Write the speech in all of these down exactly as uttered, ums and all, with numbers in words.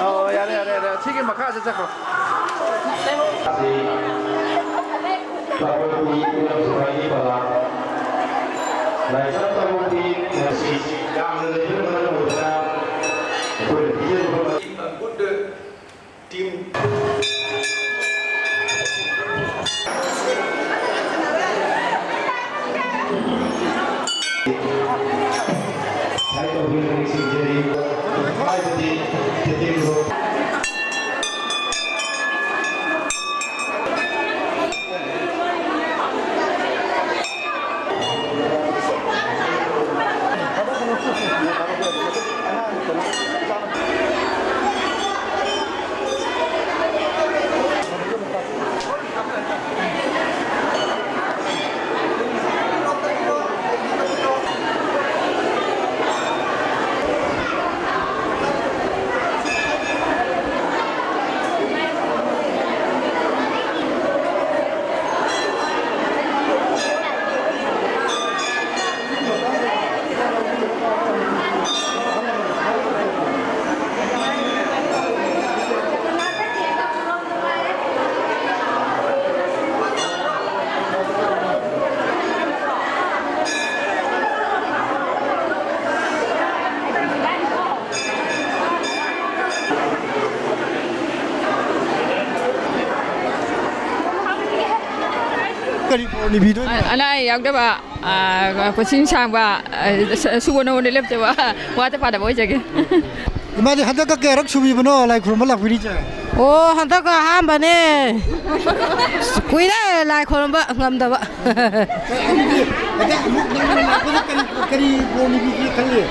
ꯑꯣ, ꯌꯥꯔꯦ, ꯌꯥꯔꯦ, ꯌꯥꯔꯦ꯫ ꯁꯤꯒꯤ ꯃꯈꯥꯁꯦ ꯆꯠꯈ꯭ꯔꯣ꯫ ꯑꯁꯤ ꯇꯥꯕꯜꯒꯤ ꯏꯅꯝ ꯁꯤꯐꯥꯏꯒꯤ ꯄꯂꯥ꯫ ꯂꯥꯏꯁ꯭ꯔꯝ ꯇꯥꯕꯜꯒꯤ ꯉꯁꯤ ꯌꯥꯝꯅ ꯂꯩꯕꯅ ꯃꯔꯝ ꯑꯣꯏꯗꯨꯅ ꯑꯩꯈꯣꯏꯅ ꯄꯤꯖꯔꯤꯕ ꯃꯇꯤꯛ ꯇꯤꯝ꯫ ꯍꯥꯏ ꯇꯧꯕꯤꯔꯒ ꯅꯤꯡꯁꯤꯡꯖꯔꯤ꯫ ꯍꯥꯏꯕꯗꯤ ꯇꯤꯝ꯫ ꯀꯔꯤ ꯕꯣꯔ ꯅꯤꯕꯤꯗꯣꯏꯅꯣ? ꯑꯅꯥ ꯑꯌꯦꯛ ꯌꯥꯎꯗꯕ, ꯑ, ꯄꯨꯟꯁꯤ ꯁꯥꯡꯕ, ꯑ, ꯁ-, ꯁꯨꯕ ꯅꯣꯝꯕꯗ ꯂꯦꯞꯇꯕ, ꯋꯥꯠꯇ ꯄꯥꯗꯕ ꯑꯣꯏꯖꯒꯦ꯫ ꯏꯃꯥꯗꯤ ꯍꯟꯗꯛꯀ ꯀꯌꯥꯔꯛ ꯁꯨꯕꯤꯕꯅꯣ ꯂꯥꯏ ꯈꯨꯔꯨꯝꯕ ꯂꯥꯛꯄꯤꯔꯤꯁꯦ? ꯑꯣ, ꯍꯟꯗꯛꯀ ꯑꯍꯥꯟꯕꯅꯦ꯫ ꯀꯨꯏꯔꯦ ꯂꯥꯏ ꯈꯨꯔꯨꯝꯕ ꯉꯝꯗꯕ꯫ ꯑꯗꯨꯗꯤ ꯍꯟꯗꯛ ꯑꯃꯨꯛ ꯅꯧꯅ ꯂꯥꯛꯄꯗ ꯀꯔꯤ, ꯀꯔꯤ ꯕꯣꯔ ꯅꯤꯕꯤꯒꯦ ꯈꯜꯂꯤ?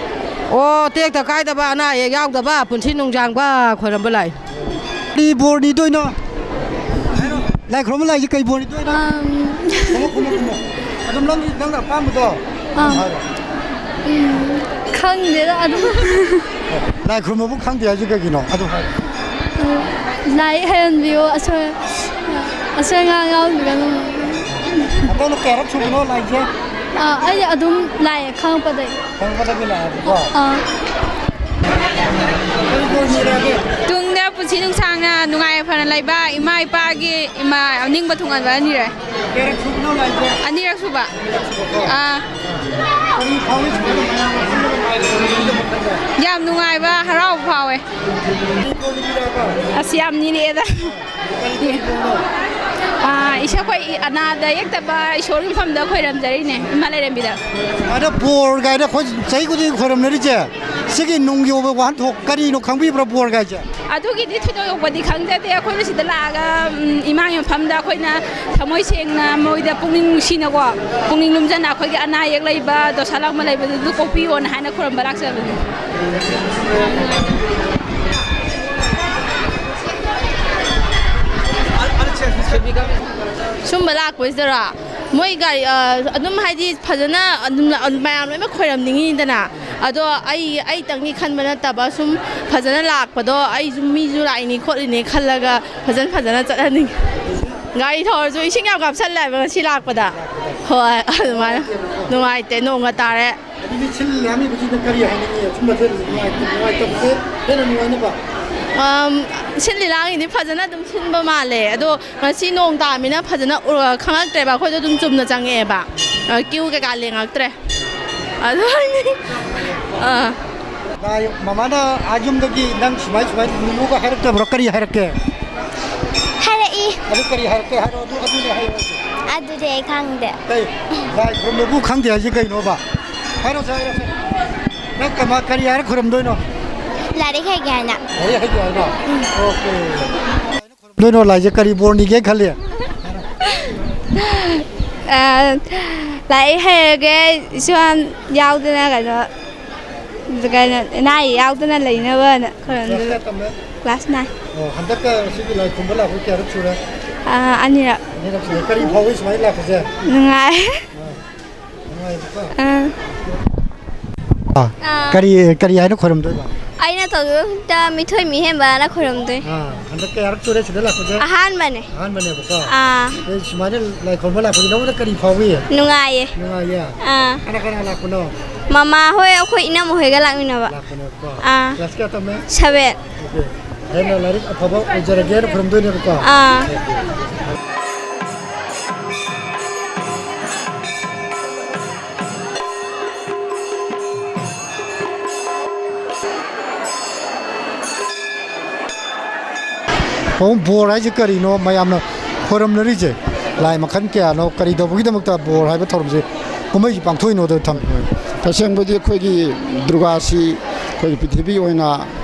ꯑꯣ, ꯇꯦꯛꯇ ꯀꯥꯏꯗꯕ, ꯑꯅꯥ ꯑꯌꯦꯛ ꯌꯥꯎꯗꯕ, ꯄꯨꯟꯁꯤ ꯅꯨꯡꯁꯥꯡꯕ ꯈꯣꯏꯔꯝꯕ ꯂꯥꯏ꯫ ꯀꯔꯤ ꯕꯣꯔ ꯅꯤꯗꯣꯏꯅꯣ? ꯂꯥꯏ ꯈꯨꯔꯨꯝꯕ ꯂꯥꯏꯁꯦ ꯀꯩ ꯕꯣꯔ ꯅꯤꯗꯣꯏꯅꯣ? ꯑꯝ꯫ ꯈꯨꯝꯃꯣ, ꯈꯨꯝꯃꯣ, ꯈꯨꯝꯃꯣ꯫ ꯑꯗꯨꯝ ꯅꯪꯒꯤ, ꯅꯪꯅ ꯑꯄꯥꯝꯕꯗꯣ ꯑꯥ꯫ ꯍꯥꯏꯔꯣ꯫ ꯎꯝ, ꯈꯪꯗꯦꯗ ꯑꯗꯨꯝ꯫ ꯂꯥꯏ ꯈꯨꯔꯨꯝꯕꯕꯨ ꯈꯪꯗꯦ ꯍꯥꯏꯁꯦ ꯀꯩꯒꯤꯅꯣ? ꯑꯗꯨ ꯍꯥꯏꯔꯣ꯫ ꯂꯥꯏ ꯍꯩꯍꯟꯕꯤꯌꯣ, ꯑꯁꯣꯏ-, ꯑꯁꯣꯏ ꯑꯉꯥꯝ ꯌꯥꯎꯍꯟꯕꯤꯒꯅꯨ꯫ ꯑꯗꯣ ꯅꯪ ꯀꯌꯥꯔꯛ ꯁꯨꯕꯅꯣ ꯂꯥꯏꯁꯦ? ꯑꯥ, ꯑꯩꯗꯤ ꯑꯗꯨꯝ ꯂꯥꯛꯑꯦ, ꯈꯪꯉꯛꯄꯗꯩ꯫ ꯈꯪꯉꯛꯄꯗꯒꯤ ꯂꯥꯛꯑꯦꯕꯀꯣ꯫ ꯑꯥ꯫ ꯀꯔꯤ ꯕꯣꯔ ꯅꯤꯔꯛꯑꯒꯦ? ꯇꯨꯡꯗ ꯄꯨꯟꯁꯤ ꯅꯨꯡꯁꯥꯡꯅ ꯅꯨꯡꯉꯥꯏ ꯌꯥꯏꯐꯅ ꯂꯩꯕ, ꯏꯃꯥ ꯏꯄꯥꯒꯤ ꯏꯃꯥ ꯑꯅꯤꯡꯕ ꯊꯨꯡꯍꯟꯕ ꯅꯤꯔꯦ꯫ ꯀꯌꯥꯔꯛ ꯁꯨꯕꯅꯣ ꯂꯥꯛꯏꯁꯦ? ꯑꯅꯤꯔꯛ ꯁꯨꯕ꯫ ꯑꯅꯤꯔꯛ ꯁꯨꯕꯀꯣ? ꯑꯥ꯫ ꯀꯔꯤ ꯐꯥꯎꯏ ꯁꯨꯃꯥꯏꯅ ꯃꯌꯥꯝ ꯄꯨꯟꯕꯗ ꯅꯨꯡꯉꯥꯏꯕ ꯅꯨꯃꯤꯠ ꯑꯃ ꯈꯟꯕ? ꯌꯥꯝ ꯅꯨꯡꯉꯥꯏꯕ, ꯍꯔꯥꯎꯕ ꯐꯥꯎꯋꯦ꯫ ꯀꯔꯤ ꯕꯣꯔ ꯅꯤꯕꯤꯔꯛꯑꯕ? ꯑꯁ, ꯌꯥꯝ ꯅꯤꯔꯛꯑꯦꯗ꯫ ꯀꯔꯤ ꯀꯔꯤ ꯕꯣꯔꯅꯣ? ꯑꯥ, ꯏꯁ-, ꯑꯩꯈꯣꯏ ꯑꯅꯥꯗ ꯌꯦꯛꯇꯕ ꯏꯁꯣꯔꯒꯤ ꯃꯐꯝꯗ ꯈꯣꯏꯔꯝꯖꯔꯤꯅꯦ, ꯏꯃꯥ ꯂꯥꯏꯔꯦꯝꯕꯤꯗ꯫ ꯑꯗ ꯕꯣꯔ ꯀꯥꯏꯅ ꯑꯩꯈꯣꯏ ꯆꯍꯤ ꯈꯨꯗꯤꯡꯒꯤ ꯈꯣꯏꯔꯝꯅꯔꯤꯁꯦ, ꯁꯤꯒꯤ ꯅꯨꯡꯒꯤ ꯑꯣꯏꯕ ꯋꯥꯍꯟꯊꯣꯛ ꯀꯔꯤꯅꯣ ꯈꯪꯕꯤꯕ꯭ꯔꯥ ꯕꯣꯔ ꯀꯥꯏꯁꯦ? ꯑꯗꯨꯒꯤꯗꯤ ꯊꯣꯏꯗꯣꯛꯄꯗꯤ ꯈꯪꯖꯗꯦ꯫ ꯑꯩꯈꯣꯏꯅ ꯁꯤꯗ ꯂꯥꯛꯑꯒ, ꯎꯝ, ꯏꯃꯥꯒꯤ ꯃꯐꯝꯗ ꯑꯩꯈꯣꯏꯅ ꯊꯃꯣꯏ ꯁꯦꯡꯅ ꯃꯣꯏꯗ ꯄꯨꯛꯅꯤꯡ ꯅꯨꯡꯁꯤꯅꯀꯣ, ꯄꯨꯛꯅꯤꯡ ꯂꯨꯝꯖꯅ ꯑꯩꯈꯣꯏꯒꯤ ꯑꯅꯥ ꯑꯌꯦꯛ ꯂꯩꯕ, ꯗꯣꯁꯥ ꯂꯥꯛꯄ ꯂꯩꯕꯗꯨ ꯀꯣꯛꯄꯤꯌꯣꯅ ꯍꯥꯏꯅ ꯈꯨꯔꯨꯝꯕ ꯂꯥꯛꯆꯕꯅꯤ꯫ ꯁꯨꯝꯕ ꯂꯥꯛꯄꯁꯤꯗꯔꯣ? ꯃꯣꯏ ꯒꯥꯔꯤ, ꯑ, ꯑꯗꯨꯝ ꯍꯥꯏꯗꯤ ꯐꯖꯅ ꯑꯗꯨꯝ ꯃꯌꯥꯝ ꯂꯣꯏꯅꯃꯛ ꯈꯣꯏꯔꯝꯅꯤꯡꯉꯤꯗꯅ꯫ ꯑꯗꯣ ꯑꯩ, ꯑꯩꯇꯪꯒꯤ ꯈꯟꯕ ꯅꯠꯇꯕ ꯁꯨꯝ ꯐꯖꯅ ꯂꯥꯛꯄꯗꯣ ꯑꯩꯁꯨ ꯃꯤꯁꯨ ꯂꯥꯛꯏꯅꯤ ꯈꯣꯠꯂꯤꯅꯤ ꯈꯜꯂꯒ ꯐꯖꯅ, ꯐꯖꯅ ꯆꯠꯍꯟꯅꯤꯡꯉꯤ꯫ ꯒꯥꯔꯤ ꯊꯧꯔꯁꯨ ꯏꯁꯤꯡ ꯌꯥꯝ ꯀꯥꯞꯁꯜꯂꯦ ꯍꯥꯏꯕ ꯉꯁꯤ ꯂꯥꯛꯄꯗ꯫ ꯍꯣꯏ, ꯑꯗꯨꯃꯥꯏꯅ ꯅꯨꯡꯉꯥꯏꯇꯦ, ꯅꯣꯡꯒ ꯇꯥꯔꯦ꯫ ꯑꯗꯨꯗꯤ ꯁꯤꯜ ꯂꯥꯡꯉꯤꯕꯁꯤꯗ ꯀꯔꯤ ꯍꯥꯏꯅꯤꯡꯉꯤ? ꯑꯁꯨꯝꯕꯁꯦ ꯅꯨꯡꯉꯥꯏꯇ-, ꯅꯨꯡꯉꯥꯏꯇꯕꯁꯦ ꯍꯦꯟꯅ ꯅꯨꯡꯉꯥꯏꯅꯕ? ꯑꯝ, ꯁꯤꯜ ꯂꯥꯡꯉꯤꯗꯤ ꯐꯖꯅ ꯑꯗꯨꯝ ꯁꯤꯟꯕ ꯃꯥꯜꯂꯦ꯫ ꯑꯗꯣ ꯉꯁꯤ ꯅꯣꯡ ꯇꯥꯕꯅꯤꯅ ꯐꯖꯅ ꯎ-, ꯈꯪꯉꯛꯇ꯭ꯔꯦꯕ꯫ ꯑꯩꯈꯣꯏꯗꯣ ꯑꯗꯨꯝ ꯆꯨꯝꯅ ꯆꯪꯉꯛꯑꯦꯕ꯫ ꯑ, ꯀ꯭ꯌꯨ ꯀꯩꯀꯥ ꯂꯦꯡꯉꯛꯇ꯭ꯔꯦ꯫ ꯑꯗꯨ ꯍꯥꯏꯅꯤꯡ-, ꯑꯥ꯫ ꯂꯥꯏ ꯃꯃꯥꯅ ꯑꯥ ꯌꯨꯝꯗꯒꯤ ꯅꯪ ꯁꯨꯃꯥꯏ ꯁꯨꯃꯥꯏ ꯂꯨꯂꯨꯒ ꯍꯥꯏꯔꯛꯇꯕ꯭ꯔꯣ? ꯀꯔꯤ ꯍꯥꯏꯔꯛꯀꯦ? ꯍꯥꯏꯔꯛꯏ꯫ ꯑꯗꯨ ꯀꯔꯤ ꯍꯥꯏꯔꯛꯀꯦ ꯍꯥꯏꯔꯣ, ꯑꯗꯨ, ꯑꯗꯨꯅꯦ ꯍꯥꯏꯌꯣ꯫ ꯑꯗꯨꯗꯤ ꯑꯩ ꯈꯪꯗꯦ꯫ ꯀꯩ? ꯂꯥꯏ ꯈꯨꯔꯨꯝꯕꯕꯨ ꯈꯪꯗꯦ ꯍꯥꯏꯁꯦ ꯀꯩꯅꯣꯕ? ꯍꯥꯏꯔꯣꯁꯦ, ꯍꯥꯏꯔꯣꯁꯦ꯫ ꯅꯪ ꯀꯃꯥ-, ꯀꯔꯤ ꯍꯥꯏꯔ ꯈꯨꯔꯨꯝꯗꯣꯏꯅꯣ? ꯂꯥꯏꯔꯤꯛ ꯍꯩꯒꯦ ꯍꯥꯏꯅ꯫ ꯂꯥꯏꯔꯤꯛ ꯍꯩꯒꯦ ꯍꯥꯏꯅ? ꯎꯝ꯫ ꯑꯣꯀꯦ꯫ ꯈꯨꯔꯨꯝꯗꯣꯏꯅꯣ ꯂꯥꯏꯁꯦ? ꯀꯔꯤ ꯕꯣꯔ ꯅꯤꯒꯦ ꯈꯜꯂꯤ? ꯑ, ꯂꯥꯏꯔꯤꯛ ꯍꯩꯔꯒꯦ, ꯏꯁꯣꯔ ꯌꯥꯎꯗꯅ ꯀꯩꯅꯣ, ꯀꯩꯅꯣ, ꯑꯅꯥ ꯑꯌꯦꯛ ꯌꯥꯎꯗꯅ ꯂꯩꯅꯕꯅ ꯈꯨꯔꯨꯝꯗꯣꯏꯕ꯫ ꯀ꯭ꯂꯥꯁ ꯀꯌꯥ ꯇꯝꯃꯦ? Class nine. ꯑꯣ, ꯍꯟꯗꯛꯀ ꯁꯤꯒꯤ ꯂꯥꯏ ꯈꯨꯔꯨꯝꯕ ꯂꯥꯛꯄ ꯀꯌꯥꯔꯛ ꯁꯨꯔꯦ? ꯑꯥ, ꯑꯅꯤꯔꯛ꯫ ꯑꯅꯤꯔꯛ ꯁꯨꯔꯦ꯫ ꯀꯔꯤ ꯐꯥꯎꯏ ꯁꯨꯃꯥꯏꯅ ꯂꯥꯛꯄꯁꯦ? ꯅꯨꯡꯉꯥꯏ꯫ ꯑꯥ, ꯅꯨꯡꯉꯥꯏꯕꯀꯣ? ꯑꯥ꯫ ꯑꯥ, ꯑꯥ꯫ ꯀꯔꯤ, ꯀꯔꯤ ꯍꯥꯏꯅ ꯈꯣꯏꯔꯝꯗꯣꯏꯕ? ꯑꯩꯅ ꯇꯧꯗꯣꯏꯕ ꯃꯤꯊꯣꯏ ꯃꯤꯍꯦꯟꯕꯅ ꯈꯣꯏꯔꯝꯗꯣꯏ꯫ ꯑꯥ, ꯍꯟꯗꯛ ꯀꯌꯥꯔꯛ ꯁꯨꯔꯦ ꯁꯤꯗ ꯂꯥꯛꯄꯁꯦ? ꯑꯍꯥꯟꯕꯅꯦ꯫ ꯑꯍꯥꯟꯕꯅꯦꯕꯀꯣ? ꯑꯥ꯫ ꯑꯦ, ꯁꯨꯃꯥꯏꯅ ꯂꯥꯏ ꯈꯨꯔꯨꯝꯕ ꯂꯥꯛꯄꯁꯦ ꯅꯉꯣꯟꯗ ꯀꯔꯤ ꯐꯥꯎꯏ? ꯅꯨꯡꯉꯥꯏꯌꯦ꯫ ꯅꯨꯡꯉꯥꯏꯌꯦ? ꯑꯥ꯫ ꯀꯅꯥ ꯀꯅꯥ ꯂꯥꯛꯄꯅꯣ? ꯃꯃꯥ ꯍꯣꯏ, ꯑꯩꯈꯣꯏ ꯏꯅꯝꯃ ꯍꯣꯏꯒ ꯂꯥꯛꯃꯤꯟꯅꯕ꯫ ꯂꯥꯛꯄꯅꯦꯕꯀꯣ? ꯑꯥ꯫ ꯀ꯭ꯂꯥꯁ ꯀꯌꯥ ꯇꯝꯃꯦ? ꯁꯚꯦꯟ꯫ ꯑꯣꯀꯦ꯫ ꯍꯦꯟꯅ ꯂꯥꯏꯔꯤꯛ ꯑꯐꯕ ꯑꯣꯏꯖꯔꯒꯦꯅ ꯈꯨꯔꯨꯝꯗꯣꯏꯅꯦꯕꯀꯣ? ꯑꯥ꯫ ꯄꯥꯕꯨꯡ, ꯕꯣꯔ ꯍꯥꯏꯁꯦ ꯀꯔꯤꯅꯣ? ꯃꯌꯥꯝꯅ ꯈꯣꯏꯔꯝꯅꯔꯤꯁꯦ ꯂꯥꯏ ꯃꯈꯜ ꯀꯌꯥꯅꯣ? ꯀꯔꯤ ꯇꯧꯕꯒꯤꯗꯃꯛꯇ ꯕꯣꯔ ꯍꯥꯏꯕ ꯊꯧꯔꯝꯁꯦ, ꯀꯨꯝꯍꯩꯁꯤ ꯄꯥꯡꯊꯣꯛꯏꯅꯣꯗ ꯊꯝꯃꯤ꯫ ꯇꯁꯦꯡꯕꯗꯤ ꯑꯩꯈꯣꯏꯒꯤ ꯗꯨꯔꯒꯥꯁꯤ ꯑꯩꯈꯣꯏꯒꯤ ꯄ꯭ꯔꯤꯊꯤꯕꯤ ꯑꯣꯏꯅ,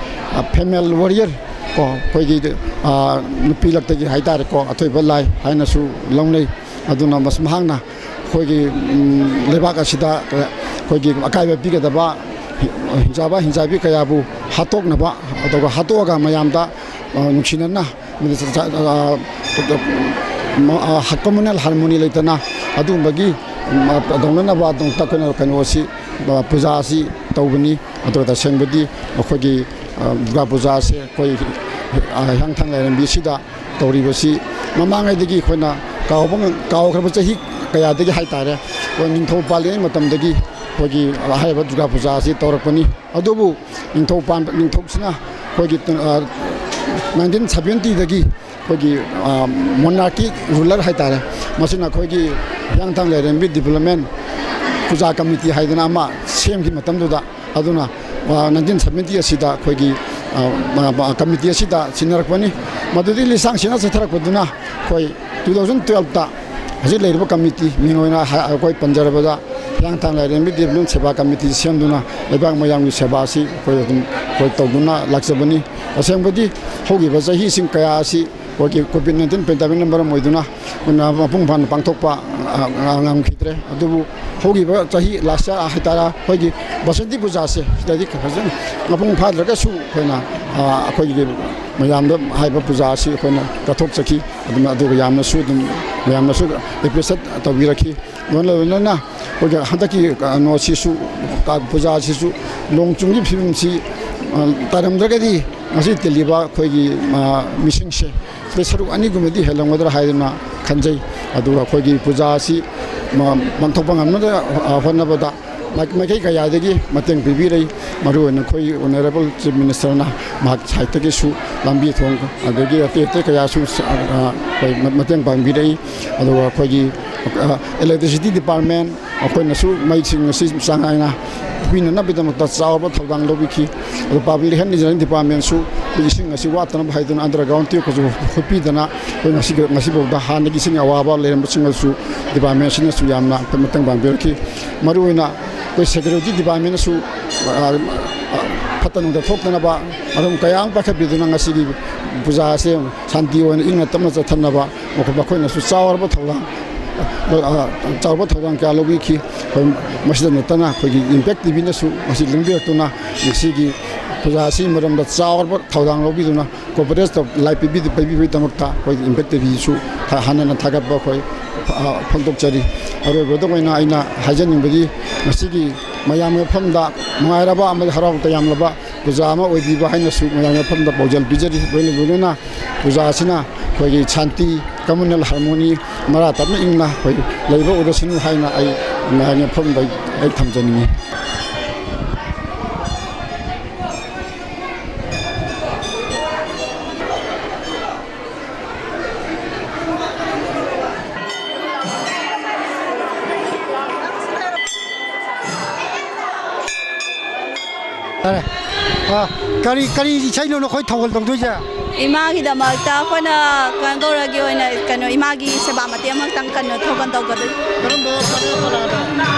ꯑ, female warrior ꯀꯣ, ꯑꯩꯈꯣꯏꯒꯤ, ꯑ, ꯅꯨꯄꯤ ꯂꯛꯇꯒꯤ ꯍꯥꯏꯇꯥꯔꯦꯀꯣ, ꯑꯊꯣꯏꯕ ꯂꯥꯏ ꯍꯥꯏꯅꯁꯨ ꯂꯧꯅꯩ꯫ ꯑꯗꯨꯅ ꯃꯁ-, ꯃꯍꯥꯛꯅ ꯑꯩꯈꯣꯏꯒꯤ, ꯎꯝ, ꯂꯩꯕꯥꯛ ꯑꯁꯤꯗ ꯑꯩꯈꯣꯏꯒꯤ ꯑꯀꯥꯏꯕ ꯄꯤꯒꯗꯕ ꯍꯤꯡꯆꯥꯕ ꯍꯤꯡꯆꯥꯕꯤ ꯀꯌꯥꯕꯨ ꯍꯥꯠꯇꯣꯛꯅꯕ, ꯑꯗꯨꯒ ꯍꯥꯠꯇꯣꯛꯑꯒ ꯃꯌꯥꯝꯗ, ꯑ, ꯅꯨꯡꯁꯤꯅꯅ, ꯑ, communal harmony ꯂꯩꯇꯅ ꯑꯗꯨꯒꯨꯝꯕꯒꯤ, ꯎꯝ, ꯇꯧꯅꯅꯕ ꯑꯗꯨꯝ ꯑꯩꯈꯣꯏꯅ ꯀꯩꯅꯣ ꯑꯁꯤ, ꯑ, ꯄꯨꯖꯥ ꯑꯁꯤ ꯇꯧꯕꯅꯤ꯫ ꯑꯗꯨꯒ ꯇꯁꯦꯡꯕꯗꯤ ꯑꯩꯈꯣꯏꯒꯤ, ꯑ, ꯗꯨꯔꯒꯥ ꯄꯨꯖꯥ ꯑꯁꯦ ꯑꯩꯈꯣꯏ, ꯑ, ꯍꯤꯌꯥꯡꯊꯥꯡ ꯂꯥꯏꯔꯦꯝꯕꯤꯁꯤꯗ ꯇꯧꯔꯤꯕꯁꯤ ꯃꯃꯥꯡꯉꯩꯗꯒꯤ ꯑꯩꯈꯣꯏꯅ ꯀꯥꯎꯕ ꯉꯝ-, ꯀꯥꯎꯈ꯭ꯔꯕ ꯆꯍꯤ ꯀꯌꯥꯗꯒꯤ ꯍꯥꯏꯇꯥꯔꯦ, ꯑꯩꯈꯣꯏ ꯅꯤꯡꯊꯧ ꯄꯥꯜꯂꯤꯉꯩ ꯃꯇꯝꯗꯒꯤ ꯑꯩꯈꯣꯏꯒꯤ ꯍꯥꯏꯔꯤꯕ ꯗꯨꯔꯒꯥ ꯄꯨꯖꯥ ꯑꯁꯤ ꯇꯧꯔꯛꯄꯅꯤ꯫ ꯑꯗꯨꯕꯨ ꯅꯤꯡꯊꯧ ꯄꯥꯟꯕ, ꯅꯤꯡꯊꯧꯁꯤꯅ ꯑꯩꯈꯣꯏꯒꯤ, ꯑ, nineteen seventy ꯗꯒꯤ ꯑꯩꯈꯣꯏꯒꯤ, ꯑ, monarchy ruler ꯍꯥꯏꯇꯥꯔꯦ, ꯃꯁꯤꯅ ꯑꯩꯈꯣꯏꯒꯤ ꯍꯤꯌꯥꯡꯊꯥꯡ ꯂꯥꯏꯔꯦꯝꯕꯤ development ꯄꯨꯖꯥ committee ꯍꯥꯏꯗꯅ ꯑꯃ ꯁꯦꯝꯈꯤ ꯃꯇꯝꯗꯨꯗ, ꯑꯗꯨꯅ, ꯑ, nineteen seventy ꯑꯁꯤꯗ ꯑꯩꯈꯣꯏꯒꯤ, ꯑ, ꯑ, committee ꯑꯁꯤꯗ ꯁꯤꯟꯅꯔꯛꯄꯅꯤ꯫ ꯃꯗꯨꯗꯒꯤ ꯂꯤꯁꯥꯡ ꯁꯤꯠꯅ ꯆꯠꯊꯔꯛꯄꯗꯨꯅ ꯑꯩꯈꯣꯏ two thousand twelve ꯇ ꯍꯧꯖꯤꯛ ꯂꯩꯔꯤꯕ committee ꯃꯤꯡ ꯑꯣꯏꯅ ꯍꯥꯏ-, ꯑꯩꯈꯣꯏ ꯄꯟꯖꯔꯕꯗ ꯍꯤꯌꯥꯡꯊꯥꯡ ꯂꯥꯏꯔꯦꯝꯕꯤ development ꯁꯦꯕꯥ committee ꯁꯦꯝꯗꯨꯅ ꯂꯩꯕꯥꯛ ꯃꯌꯥꯝꯒꯤ ꯁꯦꯕꯥ ꯑꯁꯤ ꯑꯩꯈꯣꯏ ꯑꯗꯨꯝ ꯑꯩꯈꯣꯏ ꯇꯧꯗꯨꯅ ꯂꯥꯛꯆꯕꯅꯤ꯫ ꯑꯁꯦꯡꯕꯗꯤ ꯍꯧꯈꯤꯕ ꯆꯍꯤꯁꯤꯡ ꯀꯌꯥ ꯑꯁꯤ ꯑꯩꯈꯣꯏꯒꯤ ꯀꯣꯚꯤꯗ ꯅꯥꯏꯟꯇꯤꯟ ꯄꯦꯟꯗꯦꯃꯤꯛꯅ ꯃꯔꯝ ꯑꯣꯏꯗꯨꯅ ꯑꯩꯈꯣꯏꯅ ꯃꯄꯨꯡ ꯐꯥꯅ ꯄꯥꯡꯊꯣꯛꯄ, ꯑ, ꯉꯝꯈꯤꯗ꯭ꯔꯦ꯫ ꯑꯗꯨꯕꯨ ꯍꯧꯈꯤꯕ ꯆꯍꯤ, ꯂꯥꯁ ꯏꯌꯥꯔ ꯍꯥꯏꯇꯥꯔꯦ, ꯑꯩꯈꯣꯏꯒꯤ ꯕꯁꯟꯇꯤ ꯄꯨꯖꯥꯁꯦ ꯁꯤꯗꯗꯤ ꯐꯖꯅ ꯃꯄꯨꯡ ꯐꯥꯗ꯭ꯔꯒꯁꯨ ꯑꯩꯈꯣꯏꯅ, ꯑ, ꯑꯩꯈꯣꯏꯒꯤ ꯃꯌꯥꯝꯗ ꯍꯥꯏꯕ ꯄꯨꯖꯥ ꯑꯁꯤ ꯑꯩꯈꯣꯏꯅ ꯀꯠꯊꯣꯛꯆꯈꯤ꯫ ꯑꯗꯨꯝ, ꯑꯗꯨꯒ ꯌꯥꯝꯅꯁꯨ ꯑꯗꯨꯝ, ꯃꯌꯥꯝꯅꯁꯨ ꯑꯦꯄ꯭ꯔꯤꯁꯤꯌꯦꯠ ꯇꯧꯕꯤꯔꯛꯈꯤ꯫ ꯂꯣꯏꯅ ꯂꯣꯏꯅꯅ ꯑꯩꯈꯣꯏꯒꯤ ꯍꯟꯗꯛꯀꯤ ꯀꯩꯅꯣꯁꯤꯁꯨ, ꯀꯥ-, ꯄꯨꯖꯥꯁꯤꯁꯨ ꯅꯣꯡ ꯆꯤꯡꯒꯤ ꯐꯤꯕꯝꯁꯤ, ꯑ, ꯇꯥꯔꯝꯗ꯭ꯔꯒꯗꯤ ꯉꯁꯤ ꯇꯤꯜꯂꯤꯕ ꯑꯩꯈꯣꯏꯒꯤ, ꯑ, ꯃꯤꯁꯤꯡꯁꯦ ꯁꯤꯗ ꯁꯔꯨꯛ ꯑꯅꯤꯒꯨꯝꯕꯗꯤ ꯍꯦꯜꯂꯝꯒꯗ꯭ꯔꯥ ꯍꯥꯏꯗꯨꯅ ꯈꯟꯖꯩ꯫ ꯑꯗꯨꯒ ꯑꯩꯈꯣꯏꯒꯤ ꯄꯨꯖꯥ ꯑꯁꯤ ꯃ-, ꯄꯥꯡꯊꯣꯛꯄ ꯉꯝꯅꯕ, ꯑ, ꯍꯣꯠꯅꯕꯗ ꯃꯥꯏ-, ꯃꯥꯏꯀꯩ ꯀꯌꯥꯗꯒꯤ ꯃꯇꯦꯡ ꯄꯤꯕꯤꯔꯛꯏ꯫ ꯃꯔꯨꯑꯣꯏꯅ ꯑꯩꯈꯣꯏ ꯑꯣꯅꯔꯦꯕꯜ ꯆꯤꯐ ꯃꯤꯅꯤꯁꯇꯔꯅ ꯃꯍꯥꯛ ꯁꯥꯏꯠꯇꯒꯤꯁꯨ ꯂꯝꯕꯤ ꯊꯣꯡ ꯑꯗꯒꯤ ꯑꯇꯩ ꯑꯇꯩ ꯀꯌꯥꯁꯨ, ꯑ, ꯑꯩꯈꯣꯏ ꯃ-, ꯃꯇꯦꯡ ꯄꯥꯡꯕꯤꯔꯛꯏ꯫ ꯑꯗꯨꯒ ꯑꯩꯈꯣꯏꯒꯤ, ꯑ, ꯏꯂꯦꯛꯇ꯭ꯔꯤꯁꯤꯇꯤ ꯗꯤꯄꯥꯔꯠꯃꯦꯟ, ꯑꯩꯈꯣꯏꯅꯁꯨ ꯃꯩꯁꯤꯡ ꯑꯁꯤ ꯆꯥꯡ ꯅꯥꯏꯅ ꯄꯤꯅꯅꯕꯒꯤꯗꯃꯛꯇ ꯆꯥꯎꯔꯕ ꯊꯧꯗꯥꯡ ꯂꯧꯕꯤꯈꯤ꯫ ꯑꯗꯨ ꯄꯕ꯭ꯂꯤꯛ ꯍꯦꯜꯊ ꯏꯟꯖꯤꯅꯤꯌꯥꯔꯤꯡ ꯗꯤꯄꯥꯔꯠꯃꯦꯟꯁꯨ ꯏꯁꯤꯡ ꯑꯁꯤ ꯋꯥꯠꯇꯅꯕ ꯍꯥꯏꯗꯨꯅ ꯑꯟꯗꯔꯒ꯭ꯔꯥꯎꯟ ꯇ꯭ꯌꯨꯕꯀꯁꯨ ꯍꯨꯠꯄꯤꯗꯅ ꯑꯩꯈꯣꯏ ꯉꯁꯤ, ꯉꯁꯤꯐꯥꯎꯗ ꯍꯥꯟꯅꯒꯤ ꯏꯁꯤꯡ ꯑꯋꯥꯕ ꯂꯩꯔꯝꯕꯁꯤꯡ ꯑꯗꯨꯁꯨ ꯗꯤꯄꯥꯔꯠꯃꯦꯟꯁꯤꯅꯁꯨ ꯌꯥꯝꯅ ꯑꯩꯈꯣꯏ ꯃꯇꯦꯡ ꯄꯥꯡꯕꯤꯔꯛꯈꯤ꯫ ꯃꯔꯨꯑꯣꯏꯅ ꯑꯩꯈꯣꯏ ꯁꯦꯀ꯭ꯌꯨꯔꯤꯇꯤ ꯗꯤꯄꯥꯔꯠꯃꯦꯟꯅꯁꯨ, ꯑ, ꯑ, ꯐꯠꯇ ꯅꯨꯡꯗ ꯊꯣꯛꯇꯅꯕ ꯑꯗꯨꯝ ꯀꯌꯥ ꯑꯃ ꯄꯥꯏꯈꯠꯄꯤꯗꯨꯅ ꯉꯁꯤꯒꯤ ꯄꯨꯖꯥ ꯑꯁꯦ ꯁꯥꯟꯇꯤ ꯑꯣꯏꯅ ꯏꯪꯅ ꯇꯞꯅ ꯆꯠꯊꯅꯕ ꯃꯈꯣꯏ, ꯃꯈꯣꯏꯅꯁꯨ ꯆꯥꯎꯔꯕ ꯊꯧꯗꯥꯡ, ꯑ, ꯆꯥꯎꯔꯕ ꯊꯧꯗꯥꯡ ꯀꯌꯥ ꯂꯧꯕꯤꯈꯤ꯫ ꯑꯩꯈꯣꯏ ꯃꯁꯤꯗ ꯅꯠꯇꯅ ꯑꯩꯈꯣꯏꯒꯤ ꯏꯝꯄꯦꯛ ꯇꯤꯚꯤꯅꯁꯨ ꯃꯁꯤ ꯂꯦꯡꯕꯤꯔꯛꯇꯨꯅ ꯉꯁꯤꯒꯤ ꯄꯨꯖꯥ ꯑꯁꯤꯒꯤ ꯃꯔꯝꯗ ꯆꯥꯎꯔꯕ ꯊꯧꯗꯥꯡ ꯂꯧꯕꯤꯗꯨꯅ ꯀꯣꯚꯔꯦꯖ ꯇꯧ-, ꯂꯥꯏ ꯄꯤꯕꯤ-, ꯄꯤꯕꯤꯕꯒꯤꯗꯃꯛꯇ ꯑꯩꯈꯣꯏ ꯏꯝꯄꯦꯛ ꯇꯤꯚꯤꯁꯨ ꯊꯥ-, ꯍꯟꯅ ꯍꯟꯅ ꯊꯥꯒꯠꯄ ꯑꯩꯈꯣꯏ, ꯑ, ꯐꯣꯡꯗꯣꯛꯆꯔꯤ꯫ ꯑꯔꯣꯏꯕꯗ ꯑꯣꯏꯅ ꯑꯩꯅ ꯍꯥꯏꯖꯅꯤꯡꯕꯗꯤ ꯉꯁꯤꯒꯤ ꯃꯌꯥꯝꯒꯤ ꯃꯐꯝꯗ ꯅꯨꯡꯉꯥꯏꯔꯕ ꯑꯃꯗꯤ ꯍꯔꯥꯎ ꯇꯌꯥꯝꯂꯕ ꯄꯨꯖꯥ ꯑꯃ ꯑꯣꯏꯕꯤꯕ ꯍꯥꯏꯅꯁꯨ ꯃꯌꯥꯝꯒꯤ ꯃꯐꯝꯗ ꯄꯥꯎꯖꯦꯜ ꯄꯤꯖꯔꯤ꯫ ꯂꯣꯏꯅ ꯂꯣꯏꯅꯅ ꯄꯨꯖꯥ ꯑꯁꯤꯅ ꯑꯩꯈꯣꯏꯒꯤ ꯁꯥꯟꯇꯤ, ꯀꯝꯃꯨꯅꯦꯜ ꯍꯥꯔꯃꯣꯅꯤ ꯃꯔꯥ ꯇꯞꯅ ꯏꯪꯅ ꯑꯩꯈꯣꯏ ꯂꯩꯕ ꯑꯣꯏꯔꯁꯅꯨ ꯍꯥꯏꯅ ꯑꯩ ꯃꯌꯥꯝꯒꯤ ꯃꯐꯝꯗ ꯑꯩ ꯊꯝꯖꯅꯤꯡꯉꯤ꯫ ꯐꯔꯦ꯫ ꯑ, ꯀꯔꯤ, ꯀꯔꯤ ꯏꯁꯩꯅꯣ ꯅꯈꯣꯏ ꯊꯧꯒꯜ ꯇꯧꯗꯣꯏꯁꯦ? ꯏꯃꯥꯒꯤꯗꯃꯛꯇ ꯑꯩꯈꯣꯏꯅ ꯀꯩꯅꯣ ꯇꯧꯔꯒꯦ ꯑꯣꯏꯅ ꯀꯩꯅꯣ ꯏꯃꯥꯒꯤ ꯁꯦꯕꯥ ꯃꯇꯦꯛ ꯑꯃꯈꯛꯇꯪ ꯀꯩꯅꯣ ꯊꯧꯒꯜ ꯇꯧꯒꯗꯣꯏ꯫ ꯀꯔꯝꯕ ꯀꯅꯥ-, ꯀꯅꯥꯅꯣ?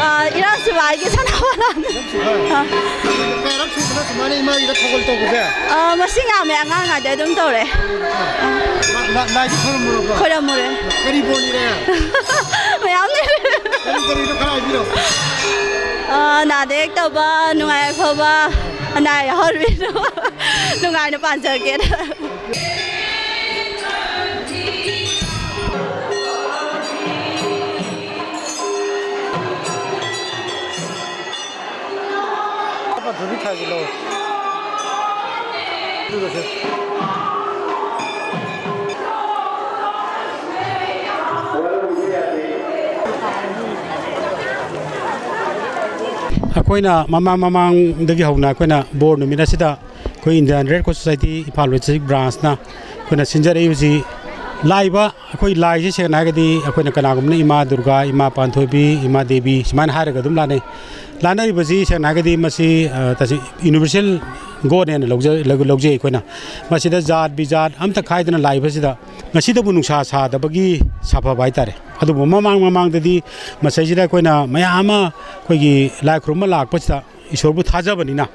ꯑ, ꯏꯔꯥꯡ ꯁꯤꯕꯥꯏꯒꯤ ꯁꯅꯥ ꯃꯉꯥꯜ꯫ ꯑ꯫ ꯀꯌꯥꯔꯛ ꯁꯨꯃꯥꯏꯅ ꯏꯃꯥꯒꯤꯗ ꯊꯧꯒꯜ ꯇꯧꯕꯁꯦ? ꯑꯥ, ꯃꯁꯤꯡ ꯌꯥꯝꯃꯦ, ꯑꯉꯥꯡ ꯉꯥꯛꯇ ꯑꯗꯨꯝ ꯇꯧꯔꯦ꯫ ꯂꯥꯏꯗꯤ ꯈꯣꯏꯔꯝꯃꯨꯔꯕꯣ? ꯈꯣꯏꯔꯝꯃꯨꯔꯦ꯫ ꯀꯔꯤ ꯕꯣꯔ ꯅꯤꯔꯦ? ꯃꯌꯥꯝ ꯂꯩꯔꯦ꯫ ꯀꯔꯤ ꯀꯔꯤꯅꯣ ꯈꯔ ꯍꯥꯏꯕꯤꯔꯣ꯫ ꯑꯥ, ꯅꯥꯗ ꯌꯦꯛꯇꯕ, ꯅꯨꯡꯉꯥꯏ ꯌꯥꯏꯐꯕ, ꯑꯅꯥ ꯌꯥꯍꯟꯕꯤꯔꯣ꯫ ꯅꯨꯡꯉꯥꯏꯅ ꯄꯥꯟꯖꯒꯦꯅ꯫ ꯑꯩꯈꯣꯏꯅ ꯃꯃꯥꯡ ꯃꯃꯥꯡꯗꯒꯤ ꯍꯧꯅ ꯑꯩꯈꯣꯏꯅ ꯕꯣꯔ ꯅꯨꯃꯤꯠ ꯑꯁꯤꯗ ꯑꯩꯈꯣꯏ Indian Red Cross Society Imphal West District Branch ꯅ ꯑꯩꯈꯣꯏꯅ ꯁꯤꯟꯖꯔꯛꯏꯕꯁꯤ, ꯂꯥꯛꯏꯕ ꯑꯩꯈꯣꯏ ꯂꯥꯏꯁꯤ ꯁꯦꯡꯅ ꯍꯥꯏꯔꯒꯗꯤ ꯑꯩꯈꯣꯏꯅ ꯀꯅꯥꯒꯨꯝꯕꯅ ꯏꯃꯥ ꯗꯨꯔꯒꯥ, ꯏꯃꯥ ꯄꯥꯟꯊꯣꯏꯕꯤ, ꯏꯃꯥ ꯗꯦꯕꯤ ꯁꯨꯃꯥꯏꯅ ꯍꯥꯏꯔꯒ ꯑꯗꯨꯝ ꯂꯥꯠꯅꯩ꯫ ꯂꯥꯠꯅꯔꯤꯕꯁꯤ ꯁꯦꯡꯅ ꯍꯥꯏꯔꯒꯗꯤ ꯃꯁꯤ, ꯑ, ꯇꯁꯦꯡ-, universal God ꯍꯥꯏꯅ ꯂꯧꯖ-, ꯂꯧ-, ꯂꯧꯖꯩ ꯑꯩꯈꯣꯏꯅ꯫ ꯃꯁꯤꯗ ꯖꯥꯠ ꯕꯤꯖꯥꯠ ꯑꯝꯇ ꯈꯥꯏꯗꯅ ꯂꯥꯛꯏꯕꯁꯤꯗ ꯉꯁꯤꯗꯕꯨ ꯅꯨꯡꯁꯥ ꯁꯥꯗꯕꯒꯤ ꯁꯥꯐꯕ ꯍꯥꯏꯇꯥꯔꯦ꯫ ꯑꯗꯨꯕꯨ ꯃꯃꯥꯡ ꯃꯃꯥꯡꯗꯗꯤ ꯃꯁꯤꯗꯩꯁꯤꯗ ꯑꯩꯈꯣꯏꯅ ꯃꯌꯥꯝ ꯑꯃ ꯑꯩꯈꯣꯏꯒꯤ ꯂꯥꯏ ꯈꯨꯔꯨꯝꯕ ꯂꯥꯛꯄꯁꯤꯗ ꯏꯁꯣꯔꯕꯨ ꯊꯥꯖꯕꯅꯤꯅ,